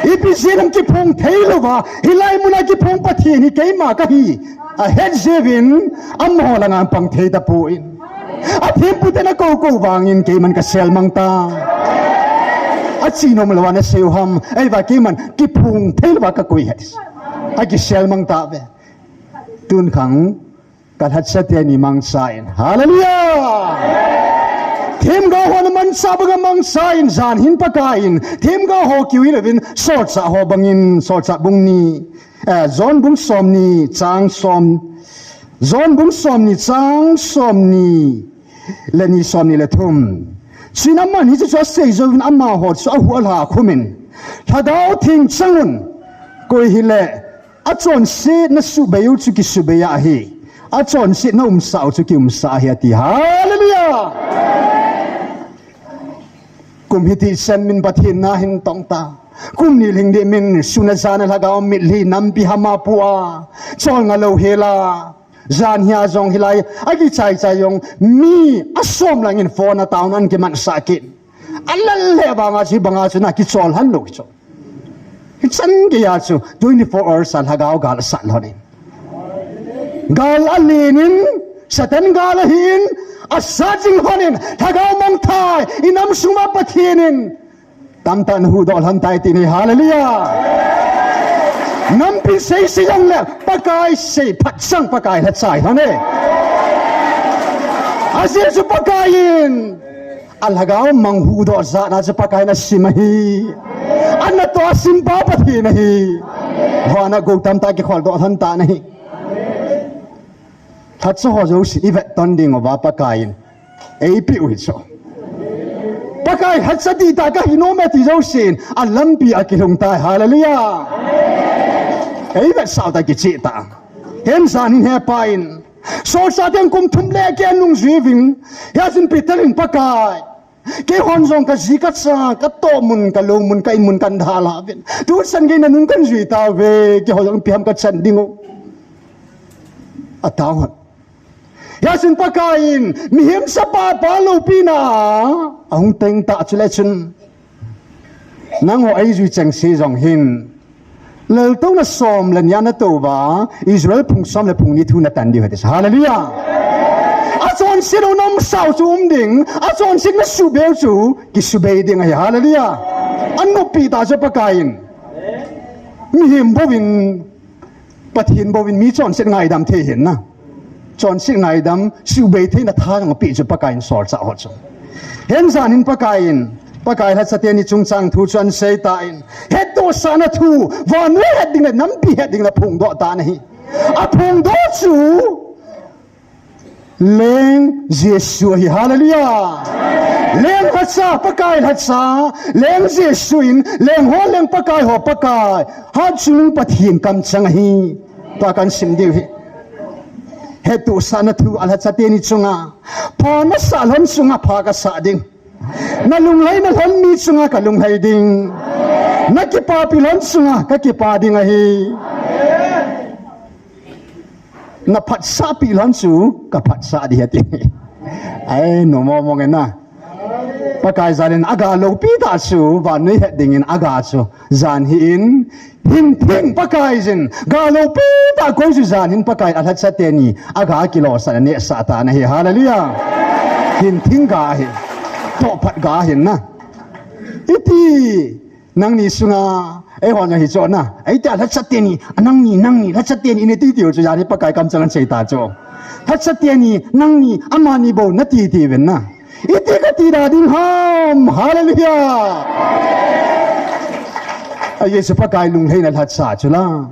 Ipi jeh ham kiphong thei louva, hilai muna kiphong Pathen hi keima kahi ahet jeh uvin, amaho langa pang thei tapon. Athempu ten akou kou vangin keiman kasel mang ta. Achi nom louva nasei u ham, ahivangin keiman kiphong thei louva kakoi ahi. Akisel mang tauve. Tun khang Ka lhacha teni mangcha in. Hallelujah! Themgao hon amangcha banga mangcha in, jan hin Pakai in themgao ho kiu hilouvin, solchah ho bangin, solchah bung ni, eh, John bung somni chang som, John bung somni chang somni le ni, somni le thum. Chuin aman hiche chu asei jouvin amaho chu ahuhlha khumin, Lhagao Theng chang un, koi hile achonsetna subei u chu kisubei ahi, achonsetna umsah u chu kiumsah ahi, ati. Hallelujah! Kum hiti chan min Pathen na hin tong ta. Kum ni lhing ding min sun le jan a lhagao mitlhi nampi hama pu a, cholngah lou hela. Jan hia jong hilai akichai chai jong mi asom langin phone a town an kimansah kit. Alal le banga chu, banga chu na kichol hon lou chu. Hichan geiya chu twenty-four hours a lhagao gal asat lhon in. Gal alen in, Satan gal ahin, asat jing lhon in, lhagao mangthah, inam sunga Pathen in tamtah in ahuhdoh lhon tai ti ahi. Hallelujah. Nampi sei sei jongle, Pakai sei phat chang Pakai lhacha ahi lhon e. Ajeh chu Pakai in alhagao mang huhdoh jat na chu Pakai in asim ahi. Anatoh asim pa Pathen ahi. Vana gou tamtah kikholdoh lhon tan ahi. Lhacha ho jouse ivet ton ding uva Pakai in eipeh u hi chu. Pakai lhacha dihtah kahi nom e ti jousen alampi a kilhung tai. Hallelujah. Eivetsah u ta kicheh ta. Hin jan hin hepa in, solchah ten kum thum le keh anung jui uvin, hijeh chun Peter in, Pakai, keihon jong kaji kacha, katoh mun, kalou mun, ka in mun kahin dalha uvin. Tuchan gei nanung kahin jui tauve, keiho jong ipi ham kachan ding u, ati lhon. Hijeh chun Pakai in mihem chapa pa loupina ahung teng tah chule chun, nangho eijui chengse jong hin, laltouna som le ni a natou uva, Israel phung som le phung ni thu natan diu ahi ati. Hallelujah. Achonset u na umsah u chu um ding, achonsetna subei u chu kisubei ding ahi. Hallelujah. Anopi tah chu Pakai in mihem bouvin Pathen bou in mi chonset ngaidam thei hin na. Chonset ngaidam, siubei theina tha jong apeh chu Pakai in solchah ho chu. Hijeh hin Pakai in, Pakai lhacha teni chungchang thu chu ahin seitan, hettohsahna thu, vannoi het ding le nampi het ding le aphongdoh tan ahi. Aphongdoh chu, Leng Jesu ahi, hallelujah. Leng lhacha, Pakai lhacha, Leng Jesu in, leng ho leng Pakai ho Pakai, Hatchungnung Pathen kamchang ahi. Tua kahin sim diu ahi. Hettohsahna thu alhacha teni chunga, pha nasah lhon chunga pha kasah ding. Nalunglhaina lhon mi chunga kalunglhai ding. Nakipapi lhon chunga kakipa ding ahi. Naphatsahpi lhon chu kaphatsah ding ati. Ai, nom mong mong e na. Pakai jal in aga loupi tah chu, vannoi het dingin aga chu. Jan hi in, hinthing Pakai jin, ga loupi tah koi chu jan hin Pakai alhacha teni, aga kilosah anehsah tan ahi. Hallelujah. Hinthing ga ahi. Tohphat ga ahi na. Iti, nangni sunga, eiho jong hiche na. Eiti alhacha teni, nangni, nangni, lhacha teni, ini ti tiu chu, jan hi Pakai kamchang ahin seita chu. Lhacha teni, nangni, amani bou nati tiuvin na. Iti kati da ding ham, hallelujah. Ajeh chu Pakai lunglhaina lhacha chu la.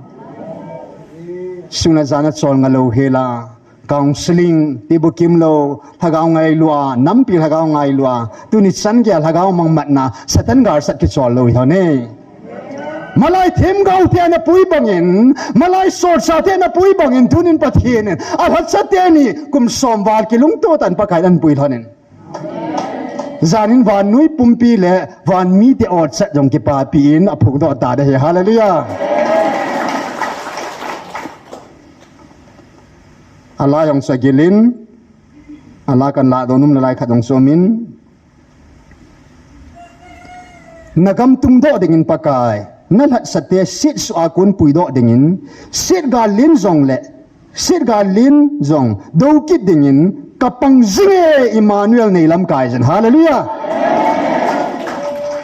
Sung le jan a cholngah lou hela. Counseling, ti bukim lou, lhagao ngailua, nampi lhagao ngailua, tuni chan geiya lhagao mang matna, Satan galsat kichol lou hi hon e. Malai themgao te ana pui bangin, malai solchah te ana pui bangin, tunin Pathen in, alhacha teni, kum som val kilungto tah in Pakai in ahin pui lhon in. Jan in vannoi pumpi le van mite awlsat jong kipapi in aphongdoh ta ding ahi. Hallelujah. Ala jong chu agil in, ala kahin lahdoh nom nalai khat jong chu um in. Nagam tungdoh dingin Pakai, nalhatsate setsuh a kon puidoh dingin, setgal len jong le, setgal len jong dou kit dingin, kapang jing e Emmanuel nei lamkai jin. Hallelujah.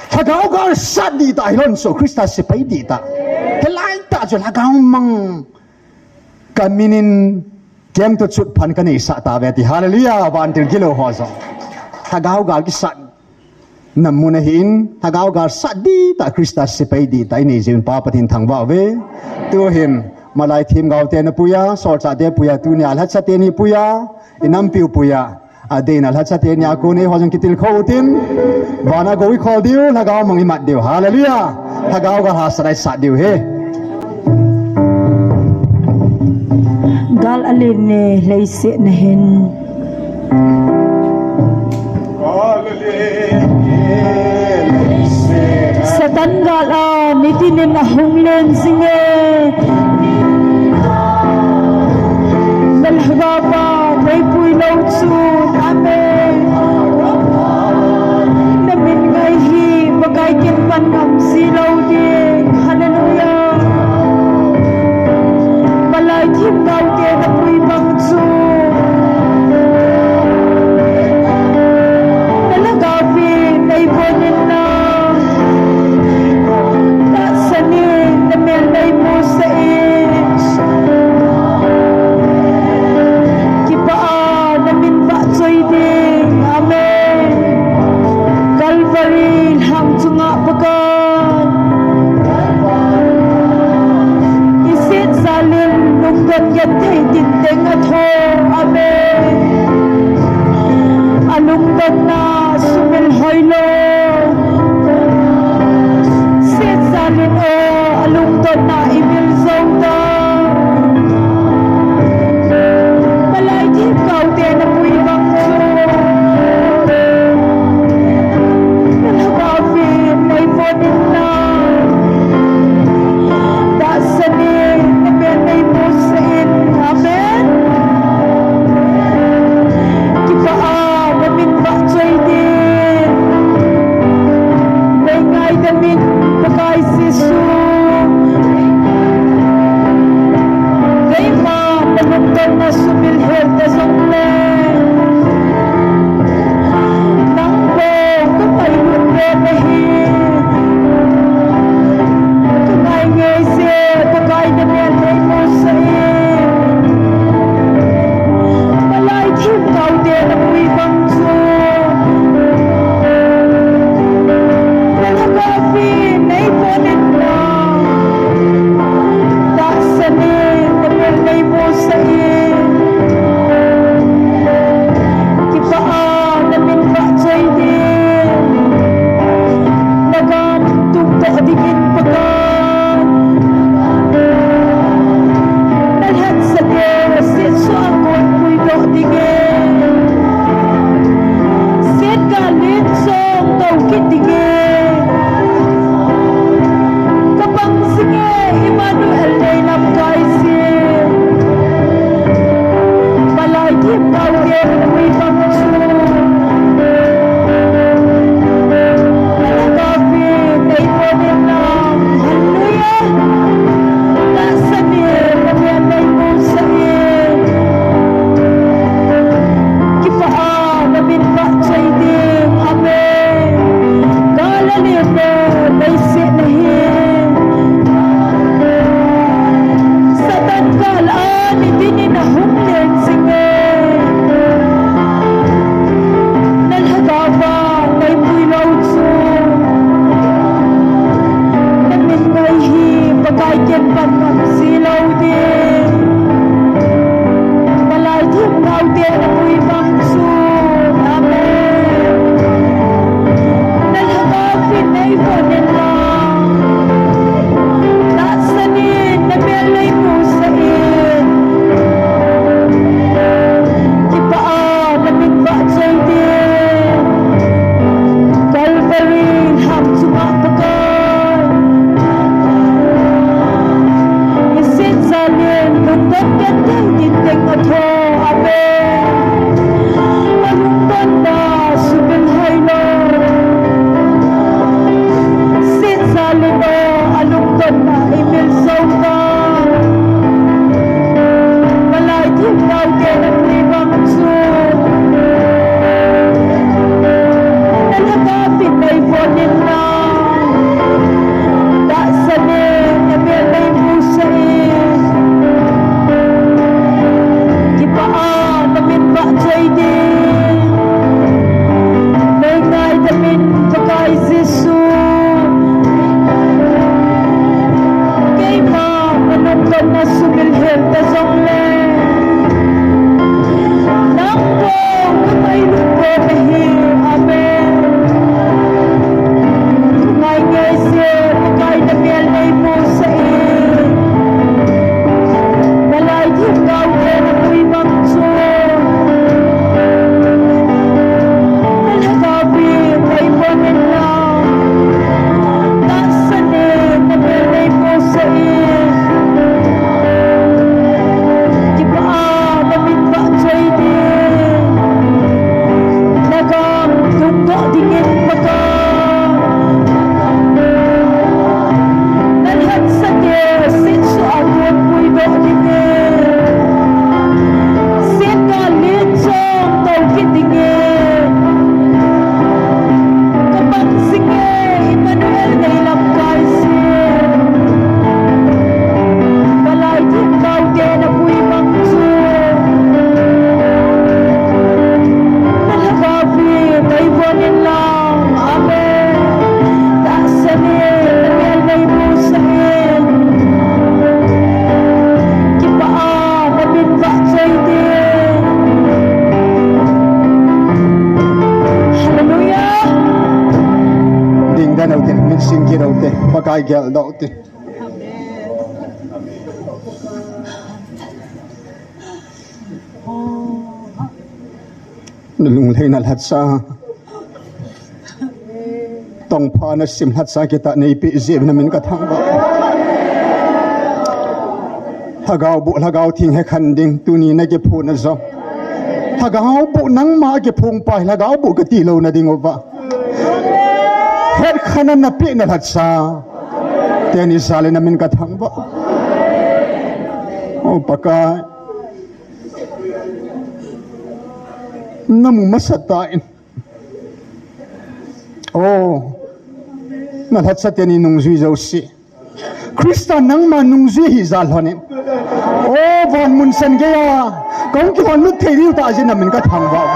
Lhagao gal sat dihtah hilou in chu Christa sepai dihtah. Hilai tah chu lhagao mang. Kamin in keng toh chutpha kaneisah tauve ti. Hallelujah. Vantil gilou ho jong. Lhagao gal kisat na mun ahin, lhagao gal sat dihtah Christa sepai dihtah inei jiuvin Pa Pathen thangvah uve. Tuhin, malai themgao te ana puiya, solchah te puiya, tunia lhacha teni puiya, inampiu puiya. Adeh in alhacha teni a kon eiho jong kitilkhou utin, vana gou ikhol diu, lhagao mang imat diu. Hallelujah. Lhagao gal hahsat a isat diu ahi. Gal alen e, leiset na hin. Satan gal a, nitin in ahung len jing e. Nalhagao pa, neipui lou chun. Amen. Namin ngai hi, Pakai kin pan ngam ji lou ding. Hallelujah. Malai themgao te napui bang chu. Nalhagao pi, neivon in na. Tahsan in, namel neimusah in. Kipah a, namin vahchoi ding. Amen. Calvary lhang chunga Pakai. Iset jal in lungdon genthei tin teng atho. Amen. Alungdonna sumil hoilou. Set jal in o, alungdonna imil jou ta. Malai themgao te napui bang chu. Nalhagao pi, neivon in na. Tahsan in, namel neimusah in. Amen. Kipah a, namin vahchoi ding. Neingaidam in Pakai Jesu. Keima nalungdonna sumil hel ta jongle. Nang bou kangailut ve nahi. Kangai ngai jeh, Pakai namel neimusah Himnau te napui bang chu. Nalhagao vin eibonin lang. Hallelujah. Tahsan in, namel neimusah in. Kipah a namin vahchoi ding. Amen. Galilee leiset nahi. Satan gal a niding in ahung leng jing e. Nalhagao vin neipui lou chu. Namin ngai hi Pakai ken pan ngam ji lou ding. Nalai themgao te napui bang chu. Amen. Nalhagao vin neibonin lang. Tahsan in, namel neimusah in. Kipah a namin vahchoi ding. Calvary lhang chunga Pakai. Iset jal in lungdon genthei tinteng atho. Amen. Alungdonna sumil hoi lou. Iset jal in o, alungdonna imil jou tan. Nalai themgao te napui bang chu. Nalhagao vin neibonin lang. Tahsan in, namel neimusah in. Kipah a namin vahchoi ding. Neingaidam in Pakai Jesu. Keima nalungdonna sumil hel ta jongle. Nang bou, kangailutna ahi. Amen. Ngai ngai se, Pakai namel neimusah in. Nalai themgao te napui bang chu. Nalhagao vin neibonin lang. Tahsan in, namel neimusah in. Kipah a namin vahchoi ding. Nagam tungdoh dingin Pakai. Nalhatsah te, sitsoh a kon puidoh dingin. Sitgal len chom tou kit dingin. Kapang jing e, Emmanuel neilamkai jing. Nalai themgao te napui bang chu. Nalhagao vin neibonin lang. Amen. Tahsan in, namel neimusah in. Kipah a namin vahchoi ding. Hallelujah. Ding dan u te, min sing kit u te, Pakai geldoh u te. Nalunglhaina lhacha, tongpha nasim lhacha kitah neipeh jeh uvin namin kathangvah. Lhagao boh, Lhagao Theng hekhen ding, tuni nakiphong na jong. Lhagao boh nangma kiphong pa, Lhagao boh kati louna ding uva. Hetkhen a napeh na lhacha teni jal in namin kathangvah. O Pakai. Namu masat tan. O, nalhacha teni nungjui jouse. Christa nangma nungjui hijat lhon in. O, van mun san geiya kahung kilhon lut thei diu tah jeh in namin kathangvah.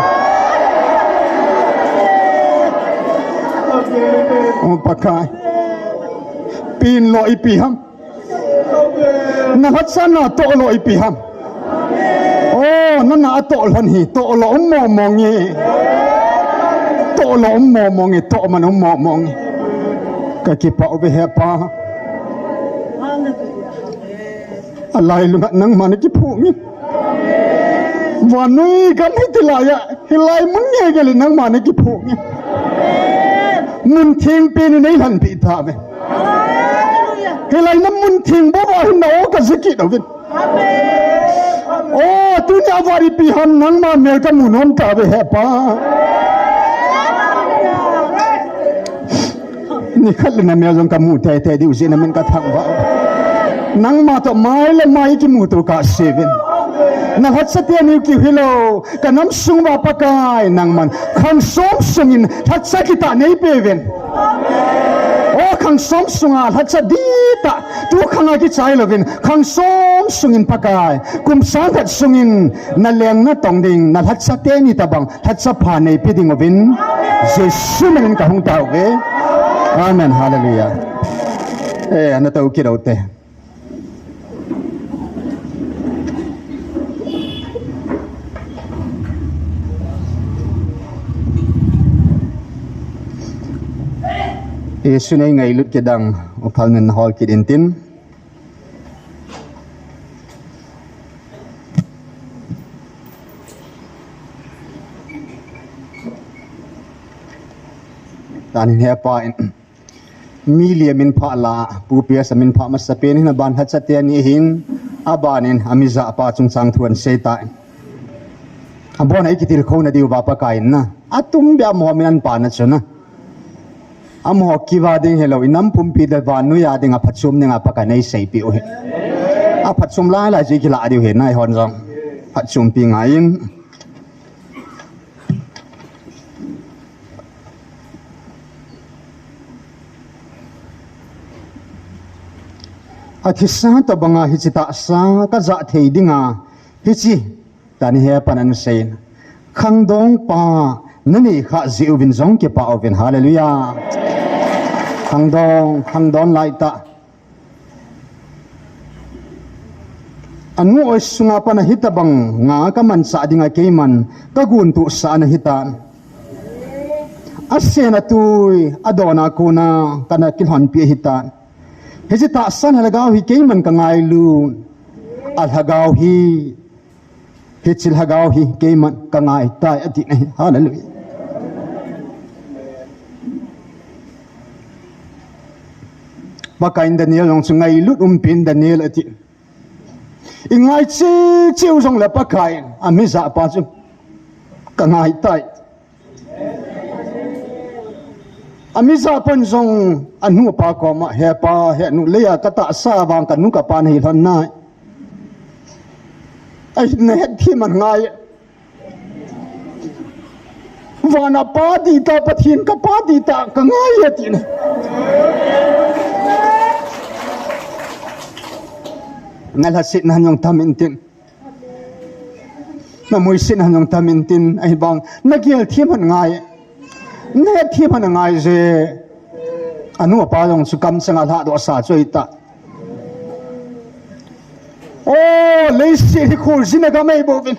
O Pakai. Pin lou ipi ham. Nalhacha natoh lou ipi ham. O, nana atoh lhon hi, toh lou um mong mong e. Toh lou um mong mong e, toh man um mong mong e. Kakipah uve he Pa. Alailunga nangma nakiphong in. Vannoi gam hiti laiya, hilai mun ngeingei le nangma nakiphong in. Mun theng pen in neilhenpeh tauve. Hilai namun theng bou a hin na o kaja kit uvin. O, tuni Avari pi ham nangma mel kamu nom tave he Pa. Nikhat le namel jong kamu teitei diu jeh in namin kathangvah. Nangma toh mai le mai kimuto kahseuvin. Nalhatsah teni kiu hilou. Kanam sung uva Pakai nangman khang som sungin lhatsah kitah neipeuvin. O khang som sunga lhatsah ditah, tu khanga kichai louvin, khang som sungin Pakai, kum sang khat sungin naleng natong ding, nalhatsah teni tabang lhatsah pha neipe ding uvin, Jesu minin kahung tao uve. Amen. Hallelujah. Eh, natou kit ute. Jesu nei ngailut kit ding, uphal nen hol kit intin. Tuni hin hepa in. Mi lia min pha la, Pu Piasa min pha masa pen hin aban lhatsah teni hin, abanin amijapa chungchang thu ahin sei tai. Abon a ikitilkhouna diuva Pakai in na. Atum beh amaho min ahin pana chu na. Amaho kiva ding hilou, inam pumpi le vannoi a dinga phatchom dinga Pakai in eiseipeh u ahi. Aphatchom lailai chu ikilah diu ahi na, eihon jong. Phatchompi ngai in. Athisa tobanga hiche tahsa kajah thei dinga, hiche tuni hepan ahin sei. Khangdong pa, nanei khah jeh uvin jong kipah uvin. Hallelujah. Khangdong, khangdon laitah. Anu oi sunga pat a hitabanga kamanchah dinga keiman kaguntohsah ana hitan. Asen atui, adon a kona kana kilhonpi ahitan. Hiche tahsa lhagao hi keiman kangailut. Alhagao hi Hiche lhagao hi keiman kangai tai, ati na hi. Hallelujah. Pakai in Daniel jong chu ngailut umpi in Daniel ati. Ingai cheh cheh u jongle Pakai in amijapa chu kangai tai. Amijapa in jong anu apa koma, hepa, henu, leiya katahsa vang kanu kapa nahi lhon nai. Ahin nahet thim man ngai. Vana Pa dihtah, Pathen kapa dihtah kangai ati na. Nalhasetna jong tam intin. Namuisetna jong tam intin, ahivang nagel thim man ngai. Nahet thim man ngai jeh. Anu apa jong chu kamcheng a lhadohsa chu ahitah. O, leiset hi kholjin a gam ahi bouvin.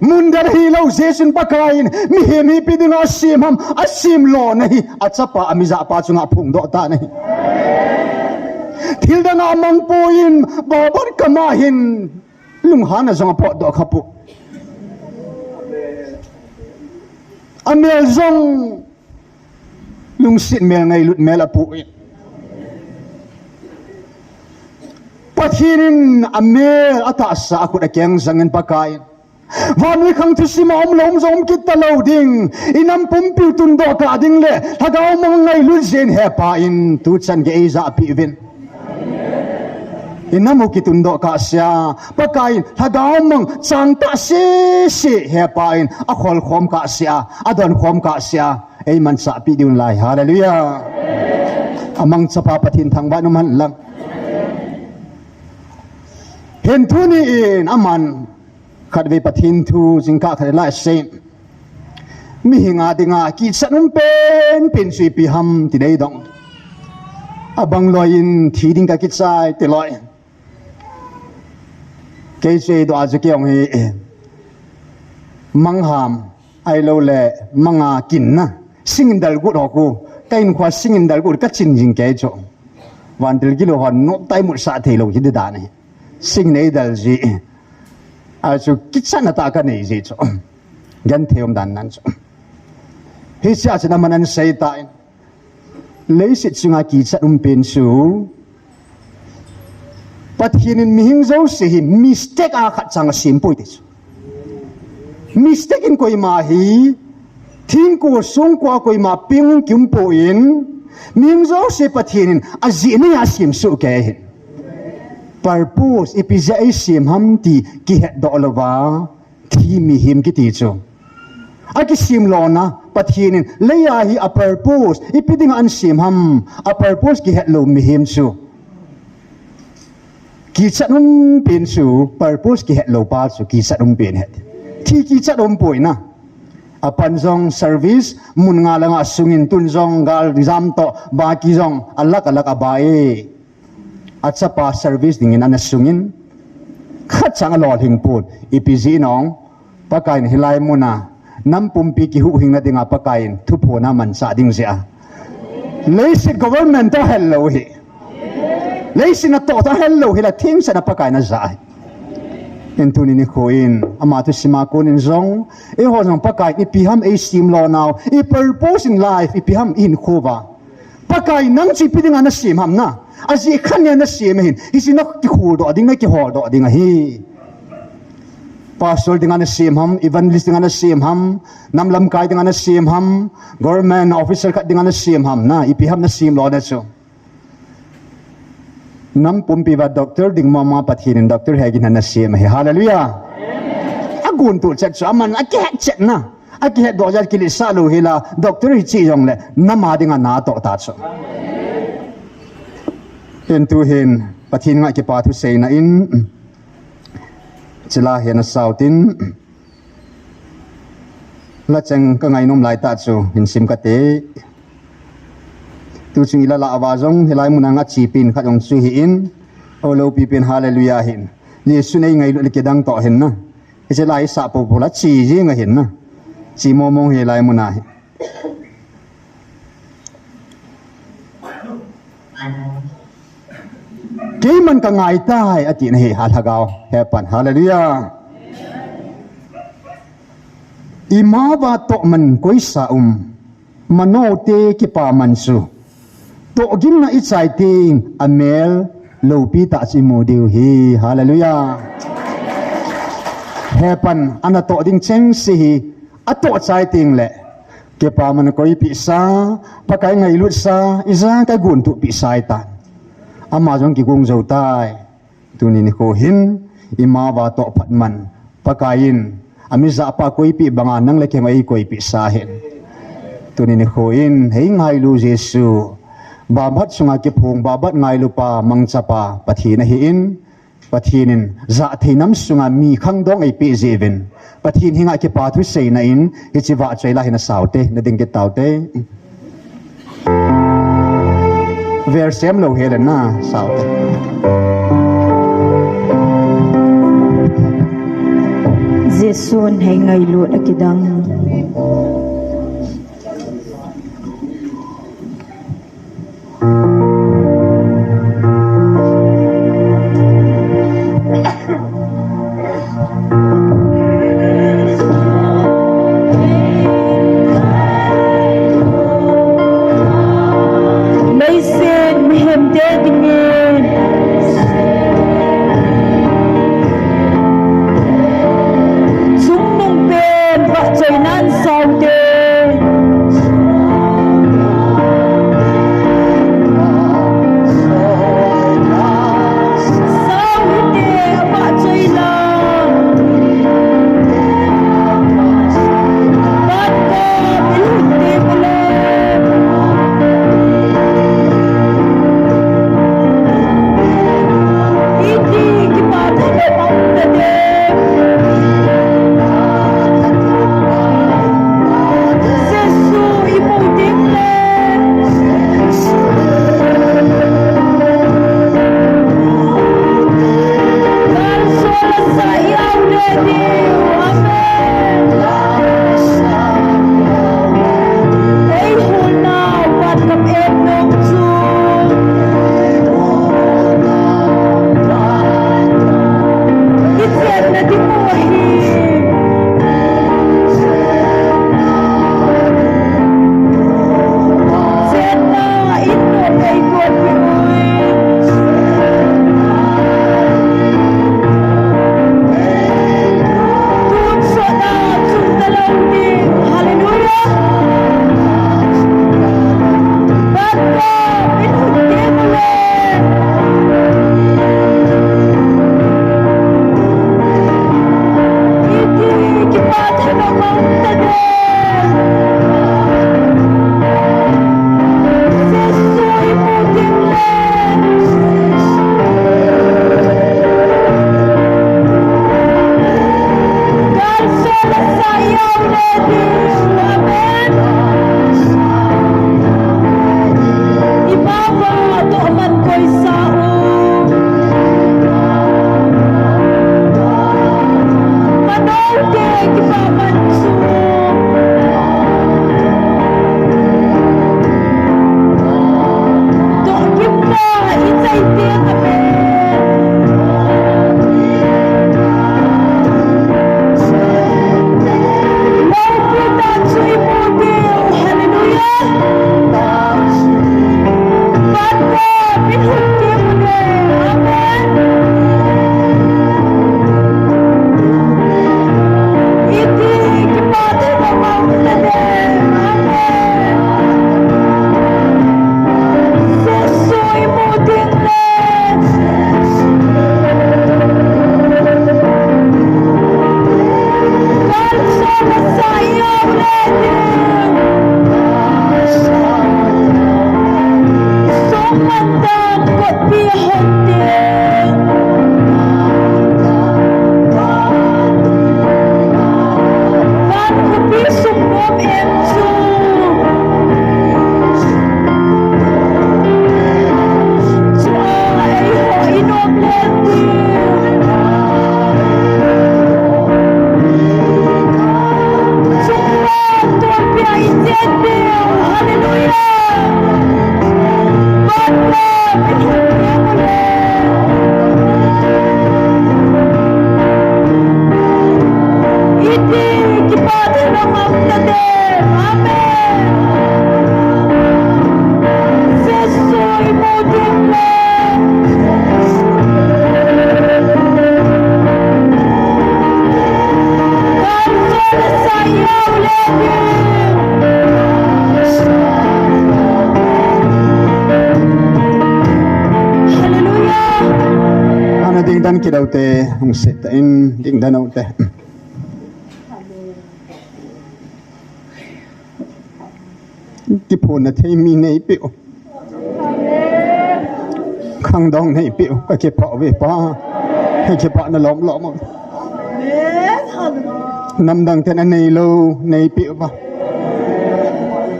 Mun dan hilou Jesun Pakai in mihem hi ipi dinga asem ham, asem lona hi achapa amijapa chunga aphongdoh tan ahi. Thil dang a amang poi in, babon kama hin lunghan a jong apotdoh khapoi. Amel jong lungset mel, ngailut mel apoi. Pathen in amel, atahsa, akhut akeng jangin Pakai in, vannoi khang thusim a umlou um jong um kit talou ding. Inam pumpi u tundoh kah ding le lhagao mang ngailut jeh in hepa in tuchan gei eijahpeh uvin. Inam u kitundoh kahsea, Pakai in lhagao mang changtah sese hepa in akholkhom kahsea, adonkhom kahsea, eimanchahpeh diu ahi. Hallelujah. Amang chapa Pathen thangvah in umhen lang. Hin tuni in aman khatvei Pathen thu jingkah khat lai asei. Mihing a dinga kichat um penpen chu ipi ham ti nei dong. Abang loi in thi ding kakichai ti loi. Kei chu eidoh a chu kei jong hi mangham, ahilouleh manga kinna, singin dalgut ho khu, ka inkhua singin dalgut kachin jing kei chu. Vantil gilou hon noptah imutsah theilou hi ti dan ahi. Singin eidal ji. Achu kichatna tah kanei ji chu. Genthei um dan nan chu. Hichea chun aman ahin sei tan. Leiset chunga kichat um pen chu Pathen in mihing jouse hi mistake a khat chang asem poi ti chu. Mistake in koima hi thingkol songkol a koima peng kium poi, mihing jouse Pathen in ajeh nei a asem soh kei ahi. Purpose, ipi jeh a eisem ham ti kihetdoh louva thi mihem kiti chu. Akisem lona, Pathen in leiya hi a purpose, ipi dinga ana sem ham, a purpose kihet lou mihem chu. Kichat um pen chu, purpose kihet lou pa chu, kichat um pen ahi. Thi kichat um poi na. Apan jong service, mun nga le nga sungin tun jong gal jam toh, baki jong, alak alak a ba e. Achapa service dingin ana sungin. Khat chang alolhing pon, ipi jeh ham. Pakai in hilai muna, nam pumpi kihuhhingna dinga Pakai in thuphon amanchah ding jeh a. Leiset government toh hel lou hi. Leiset natoh toh hel lou hi la thengse na Pakai in aja ahi. Hin tuni nikho in, ama thusim a kon in jong, eiho jong Pakai in ipi ham eisem lona u, i purpose in life, ipi ham ihinkho uva. Pakai nang chu ipi dinga nasem ham na. Ajeh khat nei a nasem ahin. Hiche nakikhol doh ding, nakihol doh ding ahi. Pastor dinga nasem ham, evangelist dinga nasem ham, nam lamkai dinga nasem ham, government officer khat dinga nasem ham na, ipi ham nasem lona chu. Nam pumpi uva doctor ding mama Pathen in doctor hegin ana sem ahi. Hallelujah. Aguntoh chet chu, aman akihet chet na. Akihetdoh jeh a kiletsah lou hi la, doctor hiche jongle, nam a dinga natoh ta chu. Hin tuhin, Pathen ngah kipa thuseina in, chila hi ana sao tin, la cheng ka ngainom lai tah chu, hin sim kate. Tu chung i la lah uva jong, hilai muna nga chepin khat jong chu hi in, o lopi pen hallelujah hin. Jesu in eingailut le kidang toh hin na. Hiche lai sah popo la che jeng ahin na. Che mong mong hilai muna hi. Keiman ka ngai tai, ati na hi, ha lhagao, hepan, hallelujah. Ima uva toh man koisa um, manote kipaman chu. Tohgimna i chai teng, amel lopi tah chu i mu diu hi. Hallelujah. Hepan, ana toh ding chengse hi, atoh chai teng le, kipaman koipeh sa, Pakai ngailut sa, ija ka guntoh peh sa ahitan. Ama jong kigong jou tai. Tuni nikho hin, ima uva toh phat man, Pakai in, ami jah pa koipeh banga nang le kei eikoipeh sa hin. Tuni nikho in, hei ngailu Jesu, Babat sunga kiphong, Babat ngailu pa, mangcha pa, Pathen ahi in, Pathen in, jah thei nam sunga mi khangdong eipeh jeh uvin, Pathen henga kipa thuseina in, hiche vahchoi la hi na sao te, na ding kit tau te. Vel sem lou hel in na sao te. Jesun hei ngailut akidang. Leiset mihemte dingin chungnung pen vahchoinan saute. Ana ding dan kit u te, hung se ta in ding dan u te. Kiphonna thei mi neipeh u. Khangdong neipeh u. Ka kipah uve Pa. Ka kipah na lom lom. Namdang ten anei lou neipeh uva.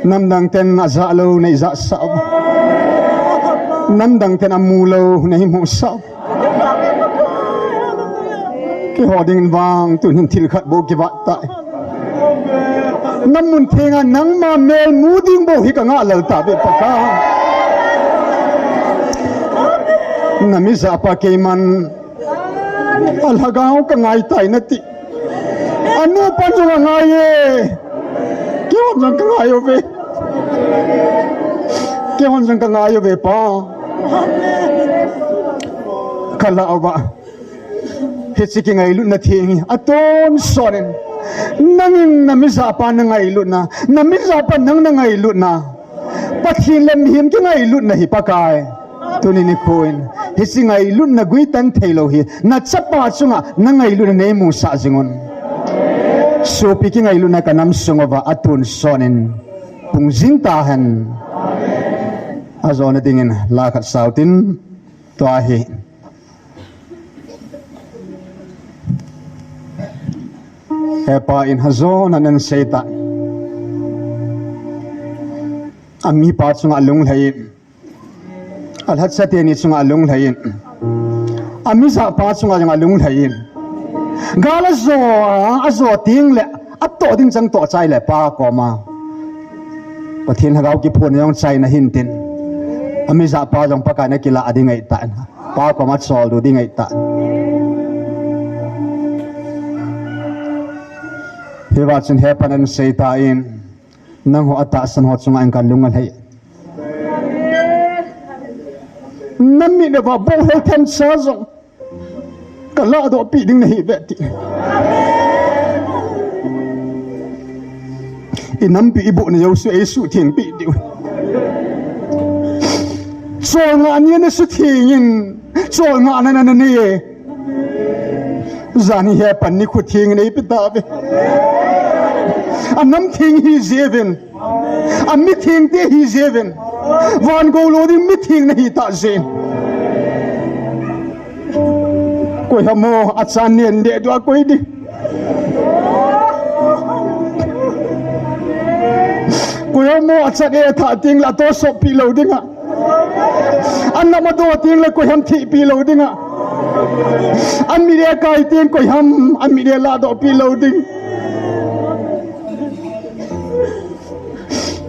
Namdang ten aja lou neija sah uva. Namdang ten amu lou neimu sah uva. Keiho dingin vang tunin thil khat bou kivat tai. Na mun thenga nangma mel mu ding bou hi ka ngah lel tave Pakai. Na mijapa keiman a lhagao ka ngai tai nati. Anu pan jong angai e. Keihon jong ka ngai uve. Keihon jong ka ngai uve Pa. Ka lah uva. Hiche kingailutna theng hi atonsot in. Nangin na mijapa na ngailutna, na mijapa nang na ngailutna. Pathen le mihem kingailutna hi Pakai. Tuni nikho in hiche ngailutna guitan theilou hi na chapa chunga na ngailutna neimusah jing un. Sopi kingailutna ka nam sung uva atonsot in pung jing tahen. Ajona dingin la khat sau tin tua hi. Hepa in ajona nan sei ta. Amipa chunga lunglhai in. Alhacha teni chunga lunglhai in. Amijapa chunga jong alunglhai in. Gal ajo, ajo teng le, atoh ding chang toh chai le Pa koma. Pathen lhagao kiphonna jong chaina hintin. Amijapa jong Pakai na kilah ding ahitan. Pa koma choldo ding ahitan. Hiva chun hepan an sei tan. Nangho atahsan ho chunga in kalung alhai. Namit uva bou hel themcha jong. Ka lahdoh pi ding nahi ve ti. I nampi i bohna jouse eisuhtheng pi diu. Cholngah ni na suhtheng in, cholngah na na na ni e. Jani hepan nikho theng in eipe tave. A nam theng hi jeh uvin. A mi theng te hi jeh uvin. Van gou lou ding mi theng nahi tah jeh in. Koi ham o, achan nen deh dua koi ding. Koi ham o, achat e thah teng le atoh sop pi lou ding a. Anam adoh teng le koi ham thih pi lou ding a. Amit e kai teng koi ham, amit e lahdoh pi lou ding.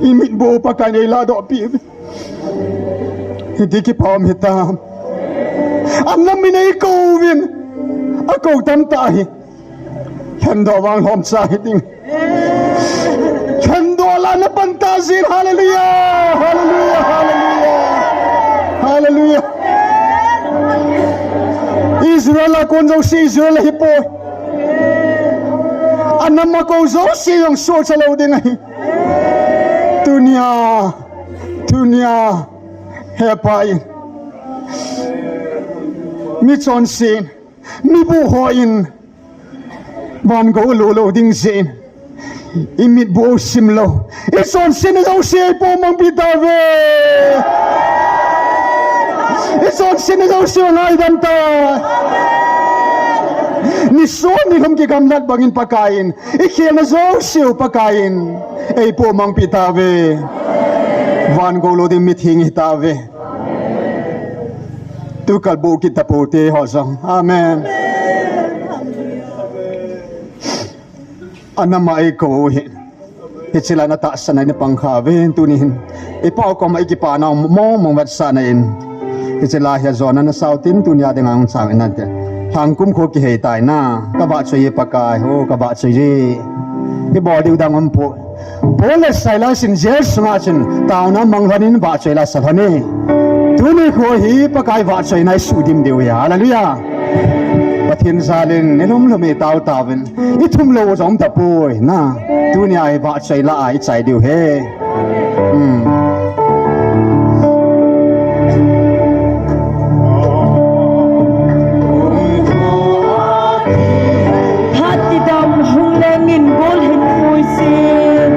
I mitbu Pakaiyin eiladoh peh uve. Hiti kipah um hitam. Anam in eikouvin. Akou tamtah ahi. Lhendoh vang lhomcha hiding. Lhendoh lah a na pan tah jeh in. Hallelujah. Hallelujah. Hallelujah. Hallelujah. Israel a kon jouse Israel ahipoi. Anam a kou jouse jong sohcha lou ding ahi. Tunia, tunia, he Pai. Mi chonse in, mi buhhoi in, van gou lou lou ding jeh in, i mitbu sim lou. I chonsetna jouse eipomangpi tauve. I chonsetna jouse u angaidam tai. Nisoh nilhum kigamlat bangin Pakaiyin, i khelna jouse u Pakaiyin eipomangpi tauve. Van gou lou ding mitheng hitauve. Tu kalbuh kit tapoute ho jong. Amen. Anam a eikou hi. Hiche lai a tahsan a i pang khah uve tunin. I pau koma i kipana mong mong vetsahna in. Hiche lai hi ajona na sau tin tunia dinga hung chang in ante. Lhangkum kho kihei tai na. Ka vahchoi e Pakai ho, ka vahchoi e. I bol diu dang um poi. Paul le Silas in jail sunga chun taona mang lhon in vahchoi la sa lhon e. Tuni kho hi Pakai vahchoina i sudim diu ahi. Hallelujah. Pathen jal in nilhum lhum i tao tauvin. I thum lou jong tapoi na. Tunia hi vahchoi la a i chai diu ahi. Hmm. Phat tidam hung leng in gol hin pui sin.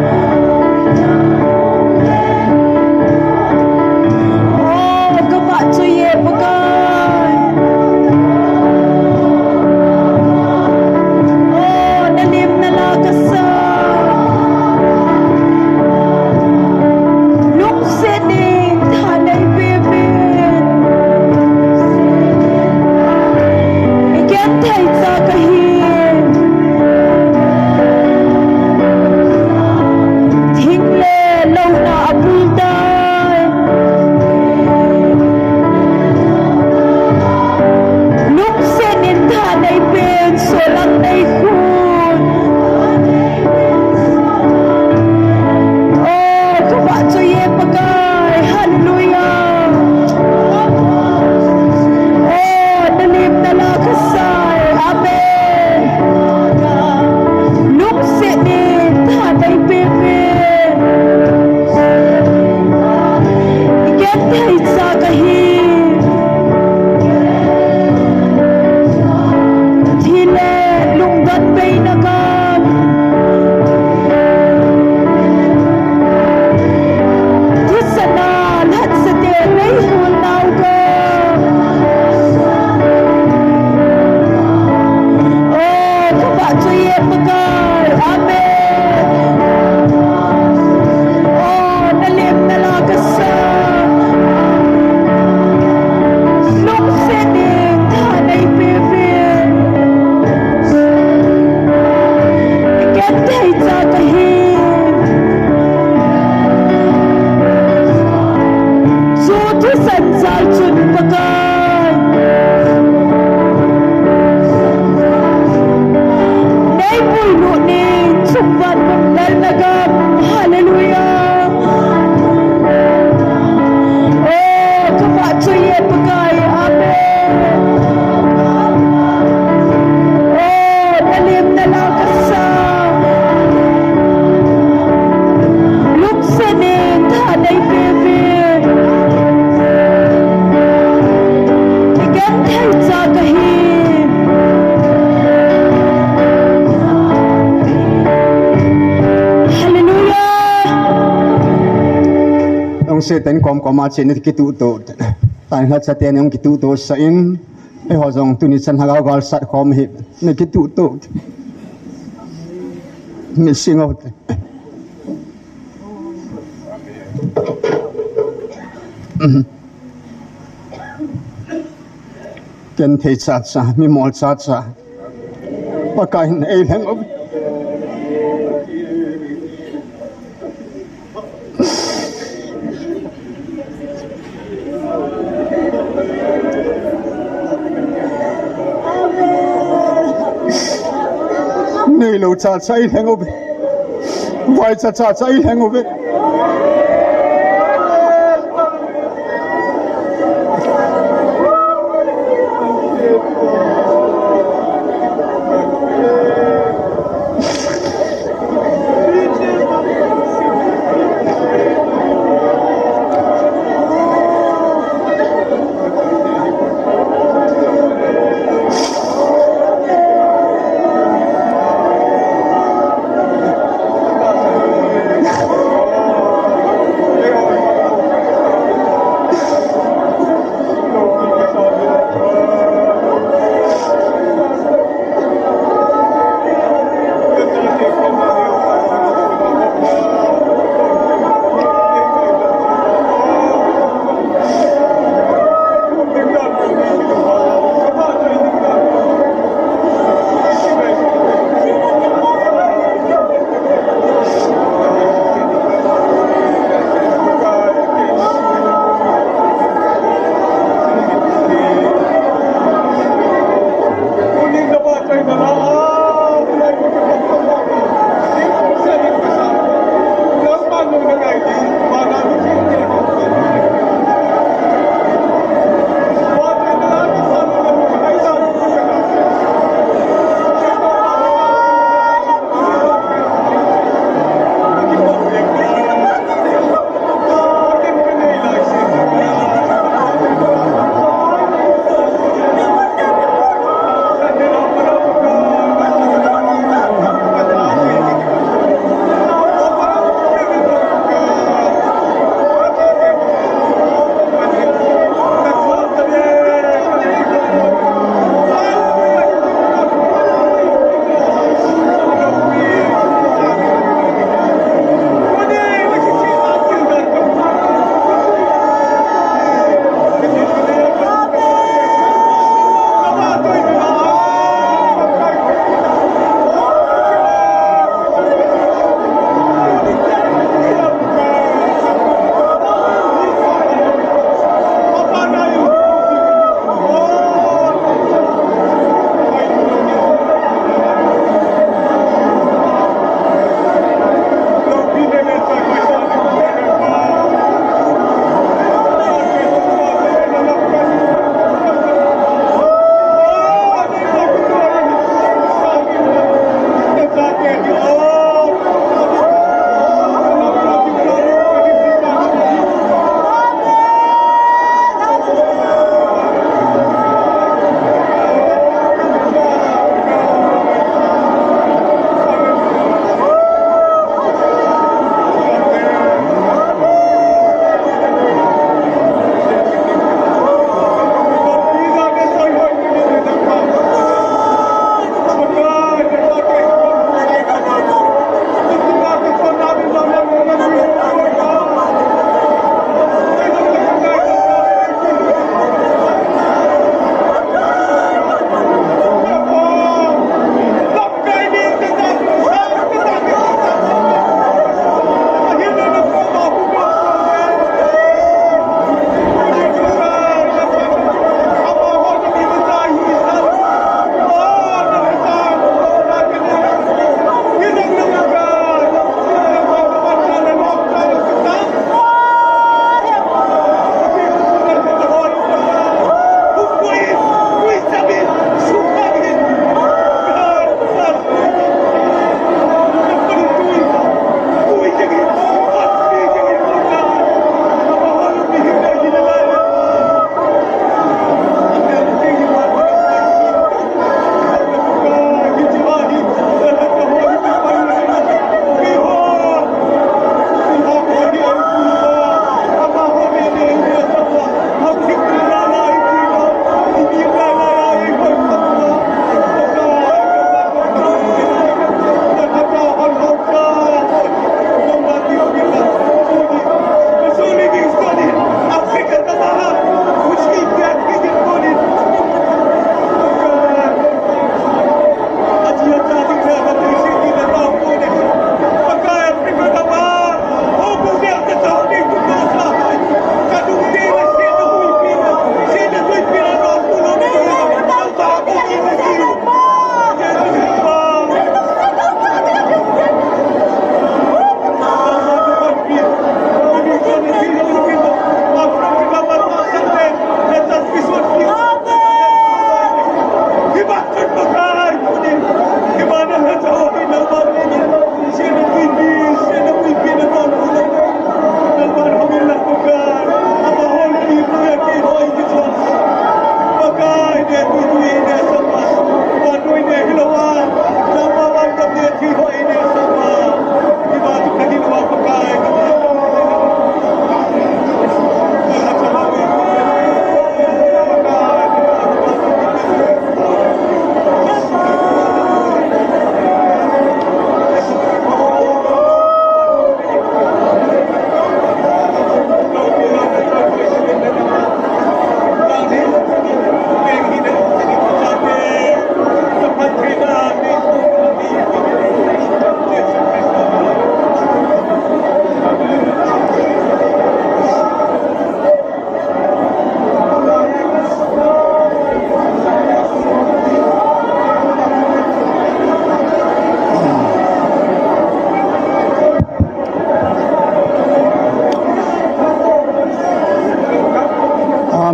Oh, ka vahchoi e Pakai. Oh, na lim na la ka sa. Lungset in tha nei peh uvin. I genthei cha kahi. Thing le louna abul tai. Lungset in tha nei pen, solang nei khun. Oh, ka vahchoi e Pakai. Hallelujah. Oh, na lim na la ka sa e. Amen. Lungset in tha nei peh uvin. I genthei cha kahi. Thi le lungdon beina gam. Thisan a lhatsate nei hol nau gam. Oh, ka vahchoi e Pakai. Amen. Oh, na lim na la ka sa. Lungset in tha nei peh uvin. I genthei cha kahi. Chu thisan jal chun Pakai. Nei puilut nin chungvon mun lel na gam. Hallelujah. Oh, ka vahchoi e Pakai. Amen. Oh, na lim na la ka sa. Lungset in tha nei peh uvin. I genthei cha kahi. Hallelujah. Hung se ten kom kom a chen kituh to. Tan ha cha ten hung kituh to sa in. Eiho jong tuni chan lhagao gal sat khom hi. Na kituh to. Mi singo te. Ken thei cha cha, mi mol cha cha. Pakai in ei lheng o. Neilou chacha i lheng uve. Vaicha chacha i lheng uve.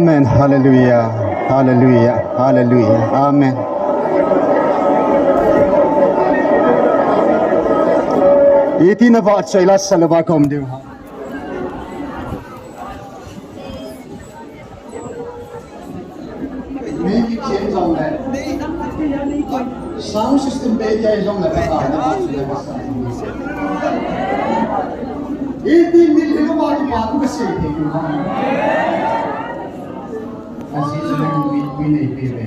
Amen. Hallelujah. Hallelujah. Hallelujah. Amen. Iti na va chai la salva kom diu. Music change jong le. Sound system pe jai jong le, ka na ba chu le ba sa. Iti min le ba ki pa tu ka se ke tu ha. A Jesu nang mi mi nei pe ve.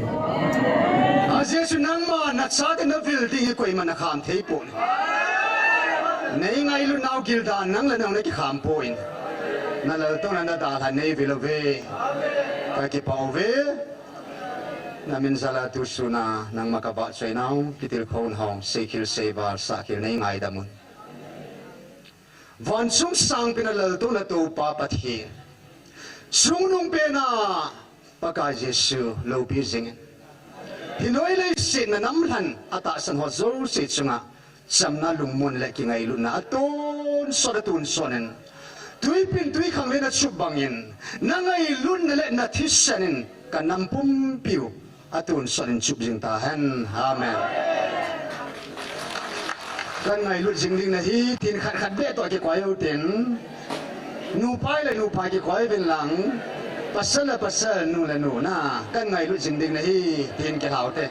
A Jesu nangma na cha te na vil ding hi koima na kham thei pon. Nei ngailut nau gildan nang le nang na kikham pon. Na laltouna na dalhan nei vil uve. Ka kipah uve. Na min jal a tu suna nangma ka vahchoi nau, kitilkhou hou, seikhel seival, sahkhel nei ngaidam un. Vanchung sangpen a laltouna Toupa Pathen, chungnung pen a Pakai Jesu loupi jingin, hinoi leiset na namlhan a tahsan ho jouse chunga chamna lungmon le kingailutna a tonsot a tonsot in, tuipin tuikhang le na chup bangin, na ngailutna le na thisan in ka nam pumpiu a tonsot in chup jing tahen. Amen. Kan ngailut jing ding na hi, tin khat khat beh toh kikoi u tin. Nupa le nupa kikoi uvin lang. Pasal le pasal, nu le nu na. Kan ngailut jing ding na hi, tin kilhau te.